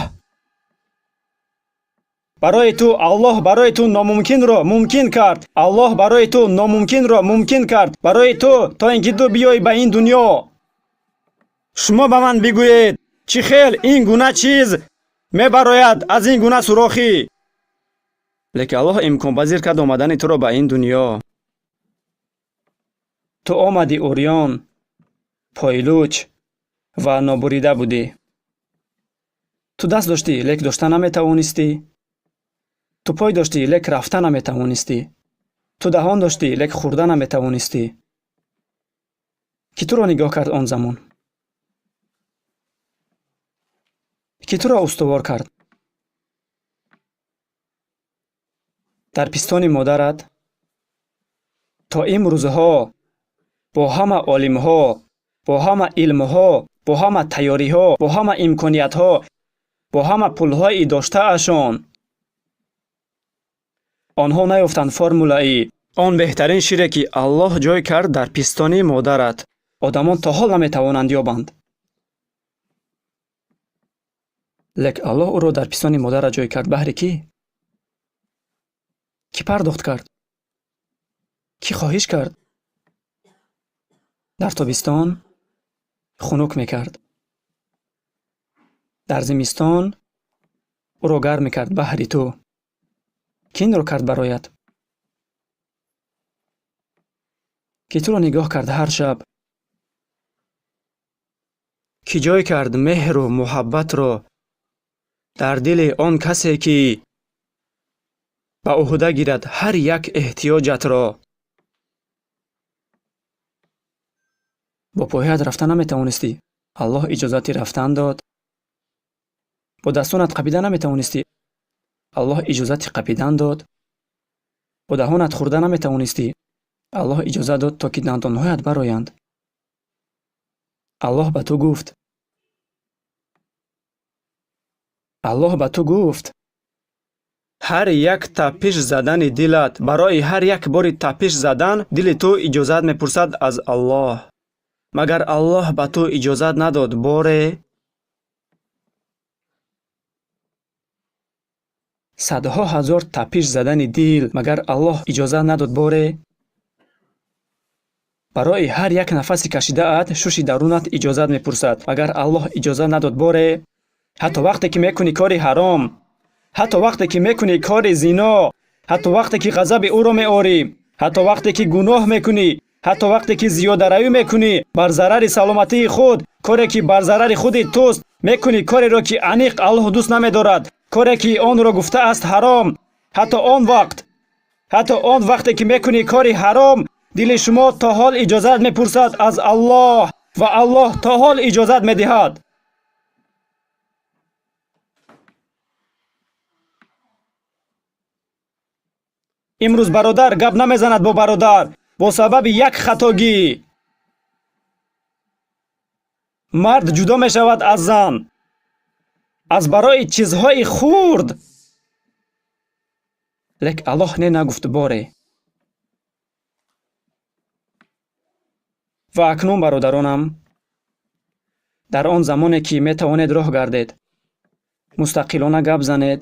барои ту Аллоҳ барои ту номумкинро мумкин кард. Аллоҳ барои ту номумкинро мумкин кард. Барои ту то ин ки ту биёӣ ба ин дунё. Шумо ба ман бигӯед, чӣ хел ин гуна чиз мебарояд аз ин гуна сурохӣ? Лекин Аллоҳ имконпазир кард омадани туро ба ин дунё. Ту омадӣ урён, пойлуч ва нобурида будӣ. Ту даст доштӣ, лек дошта наметавонистӣ. Ту пой доштӣ, лек рафта наметавонистӣ. Ту даҳон доштӣ, лек хӯрда наметавонистӣ. Ки туро нигоҳ кард он замон? Ки туро устувор кард? Дар пистони модарат то имрӯзҳо бо ҳама олимҳо, бо ҳама илмҳо, бо ҳама тайёриҳо, бо ҳама имкониятҳо, бо ҳама пулҳои доштаашон онҳо наёфтанд формулаи он беҳтарин шире ки Аллоҳ ҷой кард дар пистони модарат. Одамон то ҳол наметавонанд ёбанд. Лек Аллоҳ ӯро дар пистони модарат ҷой кард баҳри кӣ? Кӣ пардохт кард? Кӣ хоҳиш кард? Дар тобистон хунук мекард. Дар зимистон ӯро гарм мекард баҳри ту. Кӣ инро кард бароят? Ки туро нигоҳ кард ҳар шаб? Кӣ ҷой кард меҳру муҳаббатро дар дили он касе ки ба ӯҳда гирад ҳар як эҳтиёҷатро? Бо пойҳоят рафта наметавонистӣ. Аллоҳ иҷозати рафтан дод. Бо дастонат қапида наметавонистӣ. Аллоҳ иҷозати қапидан дод. Бо даҳонат хӯрда наметавонистӣ. Аллоҳ иҷозат дод, то ки дандонҳоят бароянд. Аллоҳ ба ту гуфт. Аллоҳ ба ту гуфт. Ҳар як тапиш задани дилат, барои ҳар як бори тапиш задан дили ту иҷозат мепурсад аз Аллоҳ. Магар Аллоҳ ба ту иҷозат надод боре? Садҳо ҳазор тапиш задани дил, магар Аллоҳ иҷозат надод боре? Барои ҳар як нафаси кашидаат шуши дарунат иҷозат мепурсад, магар Аллоҳ иҷозат надод боре? Ҳатто вақте ки мекунӣ кори ҳаром, ҳатто вақте ки мекунӣ кори зино, ҳатто вақте ки ғазаби ӯро меорӣ, ҳатто вақте ки гуноҳ мекунӣ, ҳатто вақте ки зиёдаравӣ мекунӣ бар зарари саломатии худ, коре ки бар зарари худи туст, мекунӣ кореро ки аниқ Аллоҳ дӯст намедорад, коре ки онро гуфтааст ҳаром. Ҳатто он вақте ки мекунӣ кори ҳаром, дили шумо то ҳол иҷозат мепурсад аз Аллоҳ ва Аллоҳ то ҳол иҷозат медиҳад. Имрӯз бародар гап намезанад бо бародар бо сабаби як хатогӣ. Мард ҷудо мешавад аз зан аз барои чизҳои хурд. Лек Аллоҳ не нагуфт боре. Ва акнун бародаронам, дар он замоне ки метавонед роҳ гардед, мустақилона гап занед,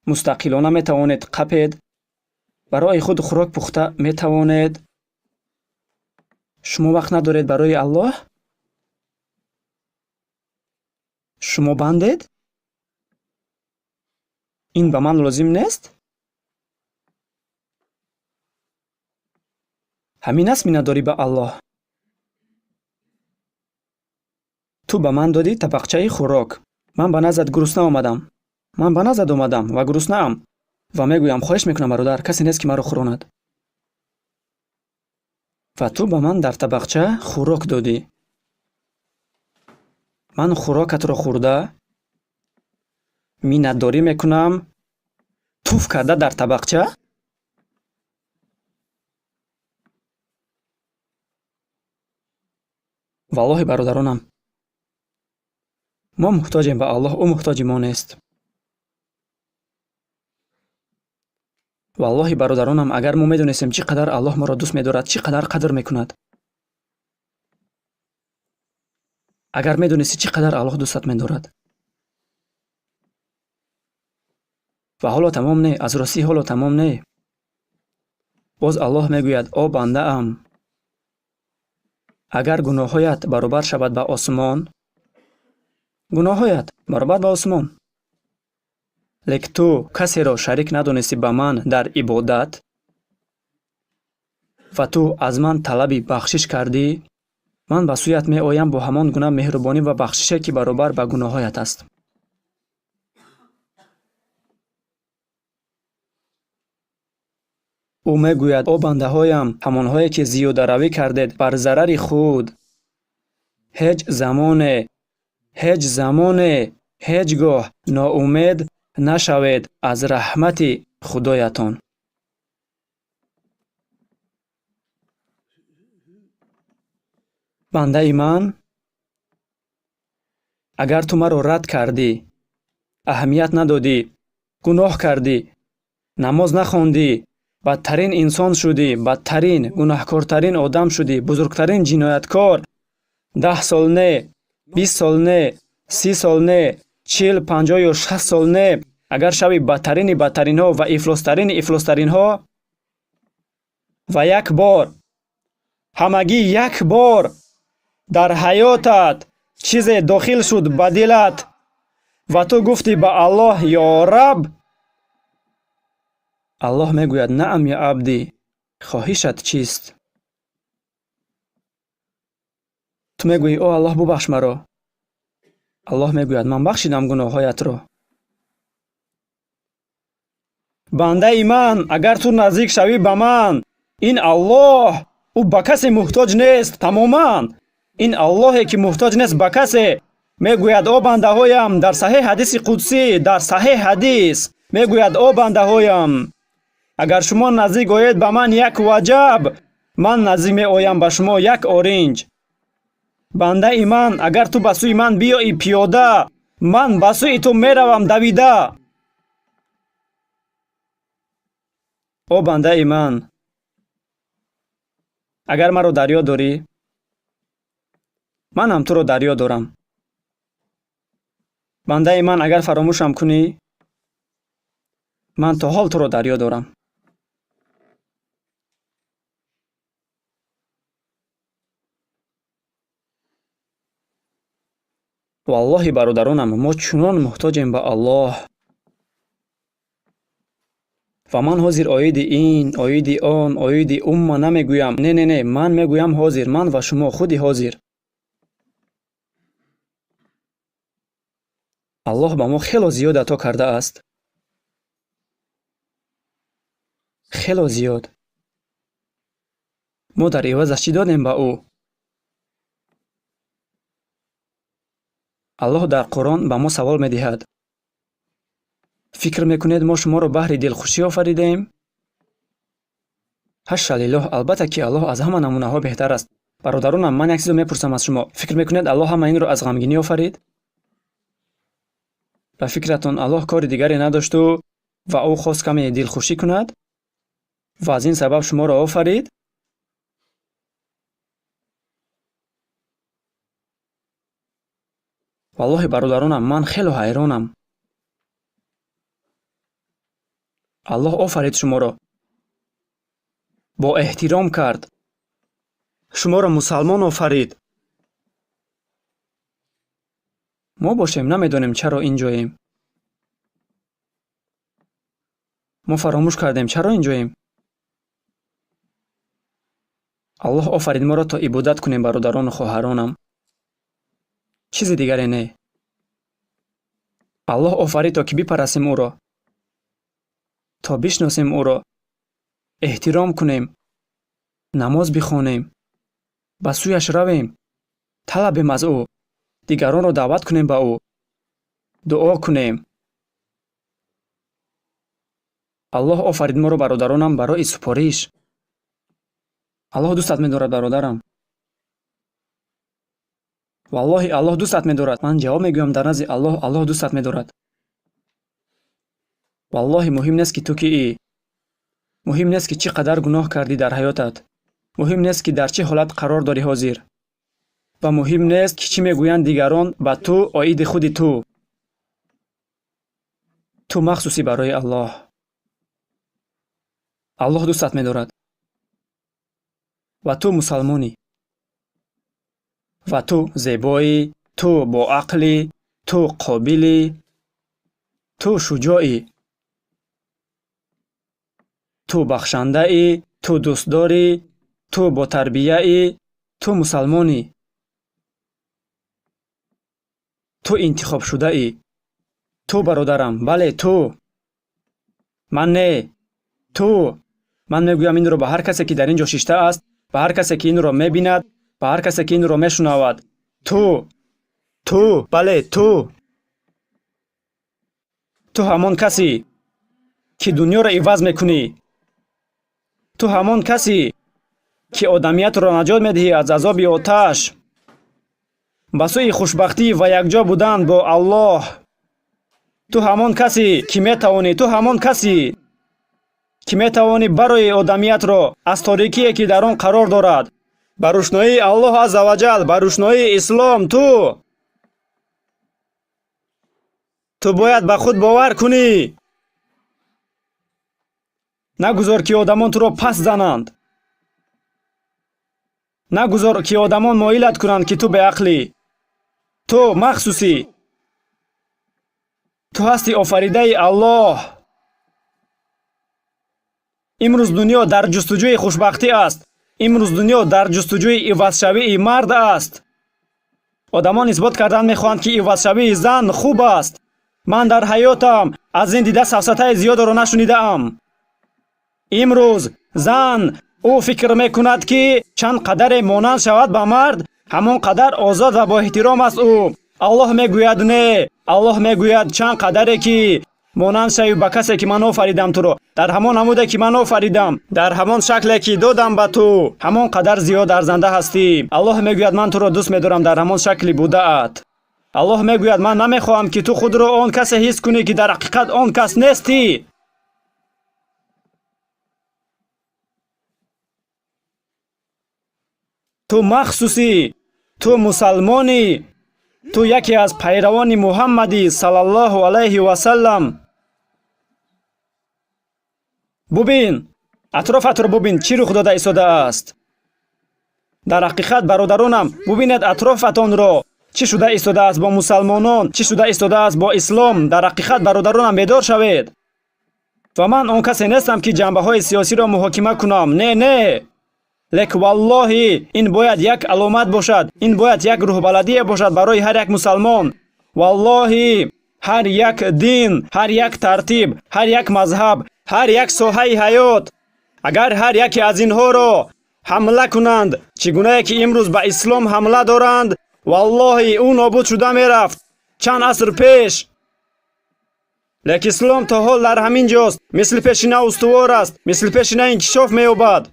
мустақилона метавонед қапед, барои худ хӯрок пухта метавонед, шумо вақт надоред барои Аллоҳ? Шумо бандед? Ин ба ман лозим нест? Ҳамин аст миннатдорӣ ба Аллоҳ. Ту ба ман додӣ табақчаи хӯрок. Ман ба наздат гурусна омадам. Ман ба наздат омадам ва гуруснаам. Ва мегӯям, хоҳиш мекунам бародар, касе нест ки маро хӯронад. Ва ту ба ман дар табақча хӯрок додӣ. Ман хӯрокатро хӯрда миннатдорӣ мекунам, туф карда дар табақча? Валлоҳи бародаронам, мо муҳтоҷем ба Аллоҳ, ӯ муҳтоҷи мо нест. Валлоҳи бародаронам, агар мо медонистем чӣ қадар Аллоҳ моро дӯст медорад, чӣ қадар қадр мекунад, агар медонисти чӣ қадар Аллоҳ дӯстат медорад. Ва ҳоло тамом не, аз ростӣ ҳоло тамом не. Боз Аллоҳ мегӯяд: о бандаам, агар гуноҳҳоят баробар шавад ба осмон, гуноҳҳоят баробар ба осмон, лек ту касеро шарик надонистӣ ба ман дар ибодат ва ту аз ман талаби бахшиш кардӣ, ман ба сӯят меоям бо ҳамон гуна меҳрубонӣ ва бахшише ки баробар ба гуноҳҳоят аст. Ӯ мегӯяд: о бандаҳоям, ҳамонҳое ки зиёдаравӣ кардед бар зарари худ, ҳеҷ замоне, ҳеҷ замоне, ҳеҷ гоҳ ноумед нашавед аз раҳмати Худоятон. Бандаи ман, агар ту маро рад кардӣ, аҳамият надодӣ, гуноҳ кардӣ, намоз нахондӣ, бадтарин инсон шудӣ, бадтарин, гунаҳкортарин одам шудӣ, бузургтарин ҷинояткор, 10 сол не, 20 сол не, 30 сол не, 40, 50 ё 60 сол не, агар шави бадтарини бадтаринҳо ва ифлостарини ифлостаринҳо, ва як бор, ҳамагӣ як бор дар ҳаётат чизе дохил шуд ба дилат ва ту гуфтӣ ба Аллоҳ: ё Раб, Аллоҳ мегӯяд: наам я абдӣ, хоҳишат чист? Ту мегӯӣ: о Аллоҳ, бубахш маро. Аллоҳ мегӯяд: ман бахшидам гуноҳҳоятро. Бандаи ман, агар ту наздик шавӣ ба ман, ин Аллоҳ, ӯ ба касе муҳтоҷ нест тамоман. Ин Аллоҳе ки муҳтоҷ нест ба касе, мегӯяд: о бандаҳоям, дар саҳеҳ ҳадиси қудсӣ, дар саҳеҳ ҳадис мегӯяд: о бандаҳоям, агар шумо наздик оед ба ман як ваҷаб, ман наздик меоям ба шумо як оринҷ. Бандаи ман, агар ту ба сӯи ман биёӣ пиёда, ман ба сӯи ту меравам давида. О бандаи ман, агар маро дар ёд дорӣ, Ман ҳам туро дар ёд дорам. Бандаи ман, агар фаромӯшам кунӣ, ман то ҳол туро дар ёд дорам. Валлоҳи бародаронам, мо чунон муҳтоҷем ба Аллоҳ. Ва ман ҳозир оиди ин, оиди он, оиди умма намегӯям. Не, не, не, ман мегӯям ҳозир, ман ва шумо худи ҳозир. Аллоҳ ба мо хело зиёд ато кардааст. Хело зиёд. Мо дар ивазаш чӣ додем ба ӯ? Аллоҳ дар Қуръон ба мо савол медиҳад. Фикр мекунед мо шуморо баҳри дилхушӣ офаридаем? Ҳаша лиллоҳ, албатта ки Аллоҳ аз ҳама намунаҳо беҳтар аст. Бародаронам, ман як чизо мепурсам аз шумо. Фикр мекунед Аллоҳ ҳама инро аз ғамгинӣ офарид? Ба фикратон Аллоҳ кори дигаре надошту ва ӯ хост каме дилхушӣ кунад ва аз ин сабаб шуморо офарид? Валлоҳи бародаронам, ман хело ҳайронам. Аллоҳ офарид шуморо, бо эҳтиром кард, шуморо мусалмон офарид. Мо бошем намедонем чаро ин ҷоем. Мо фаромӯш кардем чаро ин ҷоем. Аллоҳ офарид моро то ибодат кунем, бародарону хоҳаронам. Чизи дигаре не. Аллоҳ офарид то ки бипарастем ӯро, то бишносем ӯро, эҳтиром кунем, намоз бихонем, ба сӯяш равем, талабем аз ӯ, дигаронро даъват кунем ба ӯ, дуо кунем. Аллоҳ офарид моро, бародаронам, барои супориш. Аллоҳ дӯстат медорад, бародарам. Валлоҳи, Аллоҳ дӯстат медорад. Ман ҷавоб мегӯям дар назди Аллоҳ, Аллоҳ дӯстат медорад. Валлоҳи, муҳим нест ки ту киӣ. Муҳим нест ки чӣ қадар гуноҳ кардӣ дар ҳаётат. Муҳим нест ки дар чӣ ҳолат қарор дорӣ ҳозир. Ва муҳим нест ки чӣ мегӯянд дигарон ба ту оиди худи ту. Ту махсусӣ барои Аллоҳ. Аллоҳ дӯстат медорад. Ва ту мусалмонӣ. Ва ту зебоӣ, ту боақлӣ, ту қобилӣ, ту шуҷоӣ, ту бахшандаӣ, ту дӯстдорӣ, ту ботарбияӣ, ту мусалмонӣ, ту интихобшудаӣ, ту бародарам, бале ту. Ман не, ту. Ман мегӯям инро ба ҳар касе ки дар ин ҷо шиштааст, ба ҳар касе ки инро мебинад, ба ҳар касе ки инро мешунавад. Ту, ту, бале ту. Ту ҳамон касе ки дунёро иваз мекунӣ. Ту ҳамон касе ки одамиятро наҷот медиҳӣ аз азоби оташ, ба сӯи хушбахтӣ ва якҷо будан бо Аллоҳ. Ту ҳамон касе ки метавонӣ, ту ҳамон касе ки метавонӣ барои одамиятро аз торикие ки дар он қарор дорад ба рӯшноии Аллоҳ азза ва ҷал, ба рӯшноии ислом. Ту бояд ба худ бовар кунӣ. Нагузор ки одамон туро пас зананд. Нагузор ки одамон моилат кунанд ки ту беақлӣ. Ту махсусӣ. Ту ҳасти офаридаи Аллоҳ. Имрӯз дунё дар ҷустуҷӯи хушбахтӣ аст. Имрӯз дунё дар ҷустуҷӯи ивазшавии мард аст. Одамон исбот кардан мехоҳанд ки ивазшавии зан хуб аст. Ман дар ҳаётам аз ин дида сафсатаи зиёдеро нашунидаам. Имрӯз зан ӯ фикр мекунад ки чанд қадаре монанд шавад ба мард, ҳамон қадар озод ва боэҳтиром аст ӯ. Аллоҳ мегӯяд не. Аллоҳ мегӯяд чанд қадаре ки монанд шавӣ ба касе ки ман офаридам туро, дар ҳамон намуде ки ман офаридам, дар ҳамон шакле ки додам ба ту, ҳамон қадар зиёд арзанда ҳастӣ. Аллоҳ мегӯяд ман туро дӯст медорам дар ҳамон шакли будаат. Аллоҳ мегӯяд ман намехоҳам ки ту худро он касе ҳис кунӣ ки дар ҳақиқат он кас нестӣ. Ту махсусӣ. Ту мусалмонӣ, ту яке аз пайравони Муҳаммадӣ саллаллоҳу алайҳи васаллам. Бубин, атрофатро бубин, чӣ рух дода истодааст. Дар ҳақиқат, бародаронам, бубинед атрофатонро, чӣ шуда истодааст бо мусалмонон, чӣ шуда истодааст бо ислом. Дар ҳақиқат, бародаронам, бедор шавед. Ва ман он касе нестам, ки ҷанбаҳои сиёсиро муҳокима кунам. Не, не. Лек валлоҳи, ин бояд як аломат бошад, ин бояд як рӯҳбаладие бошад барои ҳар як мусалмон. Валлоҳи, ҳар як дин, ҳар як тартиб, ҳар як мазҳаб, ҳар як соҳаи ҳаёт, агар ҳар яке аз инҳоро ҳамла кунанд, чӣ гунае ки имрӯз ба ислом ҳамла доранд, валлоҳи, ӯ нобуд шуда мерафт чанд аср пеш. Лек ислом то ҳол дар ҳамин ҷост, мисли пешина устувор аст, мисли пешина инкишоф меёбад.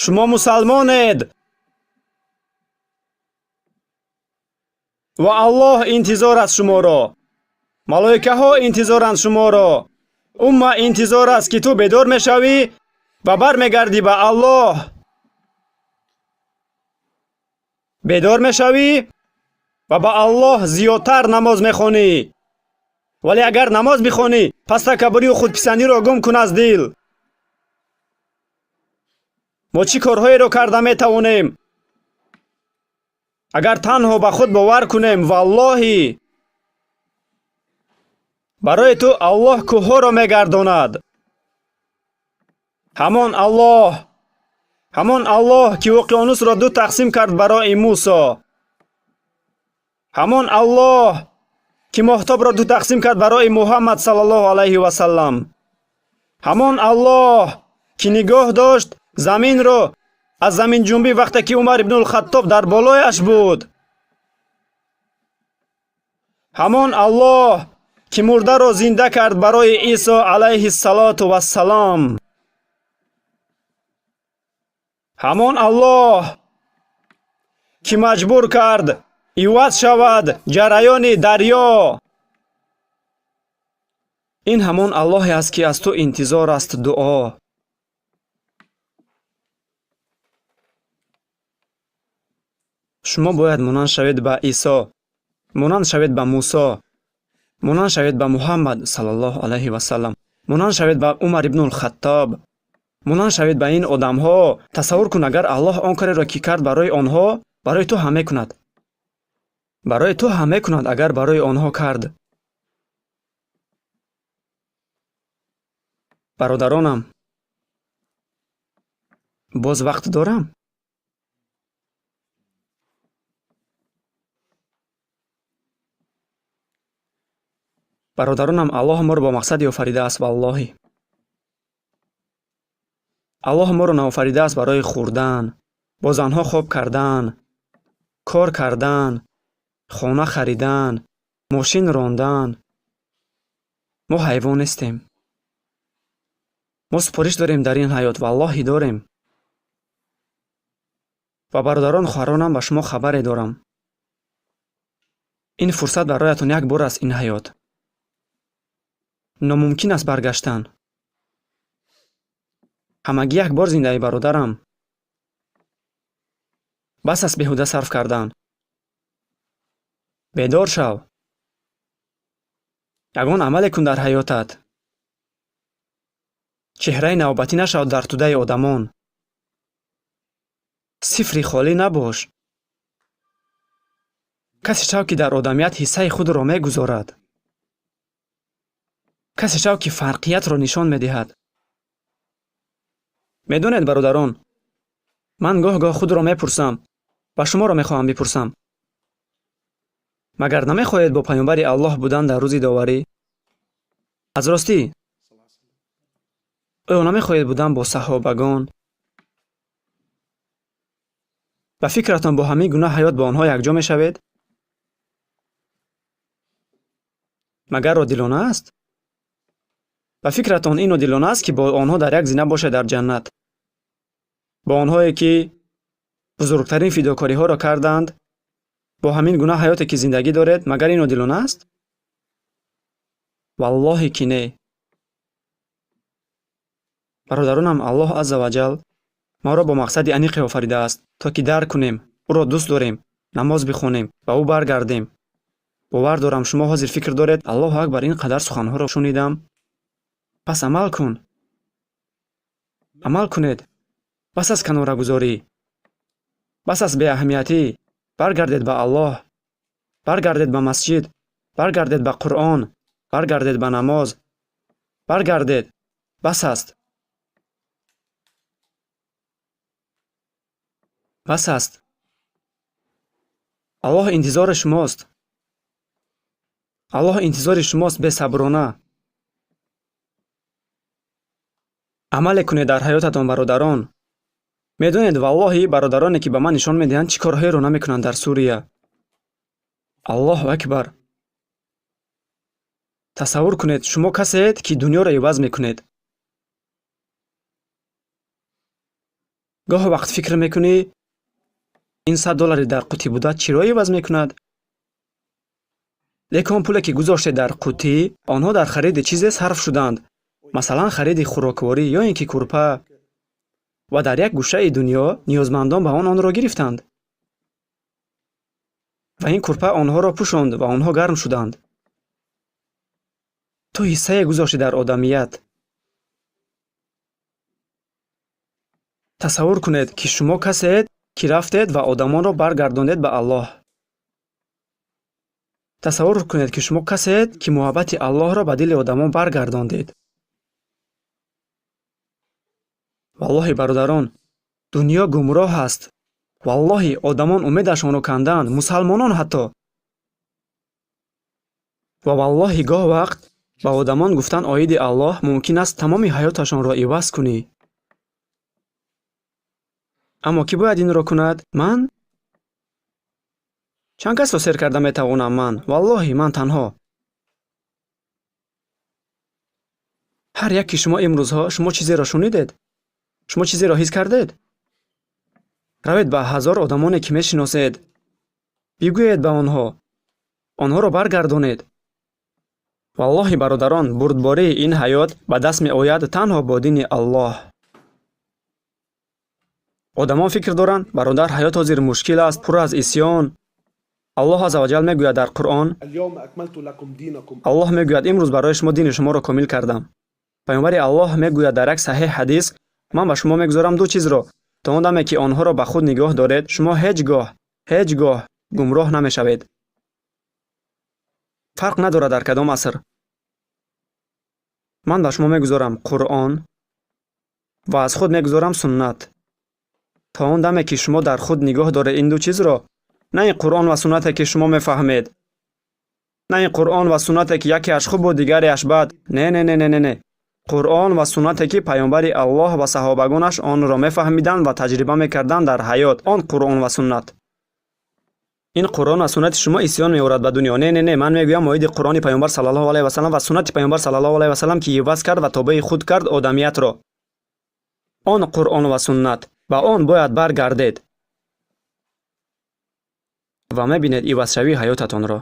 Шумо мусалмонед ва Аллоҳ интизор аст шуморо, малоикаҳо интизоранд шуморо, умма интизор аст, ки ту бедор мешавӣ ва бармегардӣ ба Аллоҳ. Бедор мешавӣ ва ба Аллоҳ зиёдтар намоз мехонӣ. Вале агар намоз бихонӣ, пас такаббурию худписандиро гум кун аз дил. Мо чӣ корҳоеро карда метавонем, агар танҳо ба худ бовар кунем? Валлоҳи, барои ту Аллоҳ кӯҳҳоро мегардонад. Ҳамон Аллоҳ, ҳамон Аллоҳ, ки уқёнусро ду тақсим кард барои Мусо. Ҳамон Аллоҳ, ки моҳтобро ду тақсим кард барои Муҳаммад саллаллоҳу алайҳи васаллам. Ҳамон Аллоҳ, ки нигоҳ дошт заминро аз заминҷунбӣ вақте ки Умар ибнулхаттоб дар болояш буд. Ҳамон Аллоҳ, ки мурдаро зинда кард барои Исо алайҳиссалоту вассалом. Ҳамон Аллоҳ, ки маҷбур кард иваз шавад ҷараёни дарё. Ин ҳамон Аллоҳе аст, ки аз ту интизор аст дуо. Шумо бояд монанд шавед ба Исо, монанд шавед ба Мусо, монанд шавед ба Муҳаммад саллаллоҳу алайҳи васаллам, монанд шавед ба Умар ибнулхаттоб, монанд шавед ба ин одамҳо. Тасаввур кун, агар Аллоҳ он кореро, ки кард барои онҳо, барои ту ҳам мекунад. Барои ту ҳам мекунад, агар барои онҳо кард. Бародаронам, боз вақт дорам? Бародаронам, Аллоҳ моро бо мақсаде офаридааст, валлоҳи. Аллоҳ моро наофаридааст барои хӯрдан, бо занҳо хоб кардан, кор кардан, хона харидан, мошин рондан. Мо ҳайвон нестем. Мо супориш дорем дар ин ҳаёт, валлоҳи дорем. Ва бародарон, хоҳаронам, ба шумо хабаре дорам. Ин фурсат бароятон як бор аст, ин ҳаёт. Номумкин аст баргаштан. Ҳамагӣ як бор зиндаӣ, бародарам. Бас аст беҳуда сарф кардан. Бедор шав. Ягон амале кун дар ҳаётат. Чеҳраи навбатӣ нашав дар тӯдаи одамон. Сифри холӣ набош. Касе шав, ки дар одамият ҳиссаи худро мегузорад. Касе шав, ки фарқиятро нишон медиҳад. Медонед, бародарон, ман гоҳ-гоҳ худро мепурсам ва шуморо мехоҳам бипурсам. Магар намехоҳед бо паёмбари Аллоҳ будан дар рӯзи доварӣ? Аз ростӣ, оё намехоҳед будан бо саҳобагон? Ба фикратон бо ҳамин гуна ҳаёт бо онҳо якҷо мешавед? Магар одилона аст? Ба фикратон ин одилона аст, ки бо онҳо дар як зина бошед дар ҷаннат? Бо онҳое, ки бузургтарин фидокориҳоро карданд, бо ҳамин гуна ҳаёте, ки зиндагӣ доред, магар ин одилона аст? Валлоҳи ки не. Бародаронам, Аллоҳ азза ва ҷал моро бо мақсади аниқе офаридааст, то ки дарк кунем, ӯро дӯст дорем, намоз бихонем ва ӯ баргардем. Бовар дорам, шумо ҳозир фикр доред: Аллоҳу акбар, ин қадар суханҳоро шунидам. Пас амал кун, амал кунед. Бас аст канорагузорӣ, бас аст беаҳамиятӣ. Баргардед ба Аллоҳ, баргардед ба масҷид, баргардед ба Қуръон, баргардед ба намоз, баргардед. Бас аст, бас аст. Аллоҳ интизори шумост. Аллоҳ интизори шумост бесаброна. Амале кунед дар ҳаётатон, бародарон. Медонед, валлоҳи, бародароне ки ба ман нишон медиҳанд, чӣ корҳоеро намекунанд дар Сурия. Аллоҳу акбар. Тасаввур кунед, шумо касеед, ки дунёро иваз мекунед. Гоҳ вақт фикр мекунӣ, ин 100 доллари дар қутӣ буда чиро иваз мекунад? Лекин он пуле ки гузоштед дар қутӣ, онҳо дар хариди чизе сарф шуданд. Масалан, хариди хӯрокворӣ ё ин ки курпа. Ва дар як гӯшаи дунё ниёзмандон ба он онро гирифтанд. Ва ин курпа онҳоро пӯшонд ва онҳо гарм шуданд. Ту ҳиссае гузоштӣ дар одамият. Тасаввур кунед, ки шумо касеед, ки рафтед ва одамонро баргардондед ба Аллоҳ. Тасаввур кунед, ки шумо касеед, ки муҳаббати Аллоҳро ба дили одамон баргардондед. Валлоҳи, бародарон, дунё гумроҳ аст. Валлоҳи, одамон умедашонро канданд, мусалмонон ҳатто. Ва валлоҳи, гоҳ вақт ба одамон гуфтан оиди Аллоҳ мумкин аст тамоми ҳаёташонро иваз кунӣ. Аммо кӣ бояд инро кунад? Ман? Чанд касро сер карда метавонам ман? Валлоҳи, ман танҳо. Ҳар як ки шумо имрӯзҳо шумо чизеро шунидед? Шумо чизеро ҳис кардед? Равед ба 1000 одамоне, ки мешиносед. Бигӯед ба онҳо. Онҳоро баргардонед. Валлоҳи, бародарон, бурдбории ин ҳаёт ба даст меояд танҳо бо дини Аллоҳ. Одамон фикр доранд, бародар, ҳаёт ҳозир мушкил аст, пур аз исьён. Аллоҳ азза ва ҷал мегӯяд дар Қуръон, Аллоҳ мегӯяд, имрӯз барои шумо дини шуморо комил кардам. Паёмбари Аллоҳ мегӯяд дар як саҳеҳ ҳадис, ман ба шумо мегузорам ду чизро, то он даме ки онҳоро ба худ нигоҳ доред, шумо ҳеҷ гоҳ, ҳеҷ гоҳ гумроҳ намешавед. Фарқ надорад дар кадом аср. Ман ба шумо мегузорам Қуръон ва аз худ мегузорам суннат. То он даме ки шумо дар худ нигоҳ доред ин ду чизро, на ин Қуръон ва суннате ки шумо мефаҳмед, на ин Қуръон ва суннате ки якеаш хубу дигареаш бад. Не, не, не, не, не, не. Қуръон ва суннате ки паёмбари Аллоҳ ва саҳобагонаш онро мефаҳмиданд ва таҷриба мекарданд дар ҳаёт. Он Қуръон ва суннат. Ин Қуръон ва суннати шумо исьён меорад ба дунё. Не, не, не, ман мегӯям оиди Қуръони паёмбар саллаллоҳу алайҳи васаллам ва суннати паёмбар саллаллоҳу алайҳи васаллам, ки иваз кард ва тобеи худ кард одамиятро. Он Қуръон ва суннат, ба он бояд баргардед ва мебинед ивазшавии ҳаётатонро.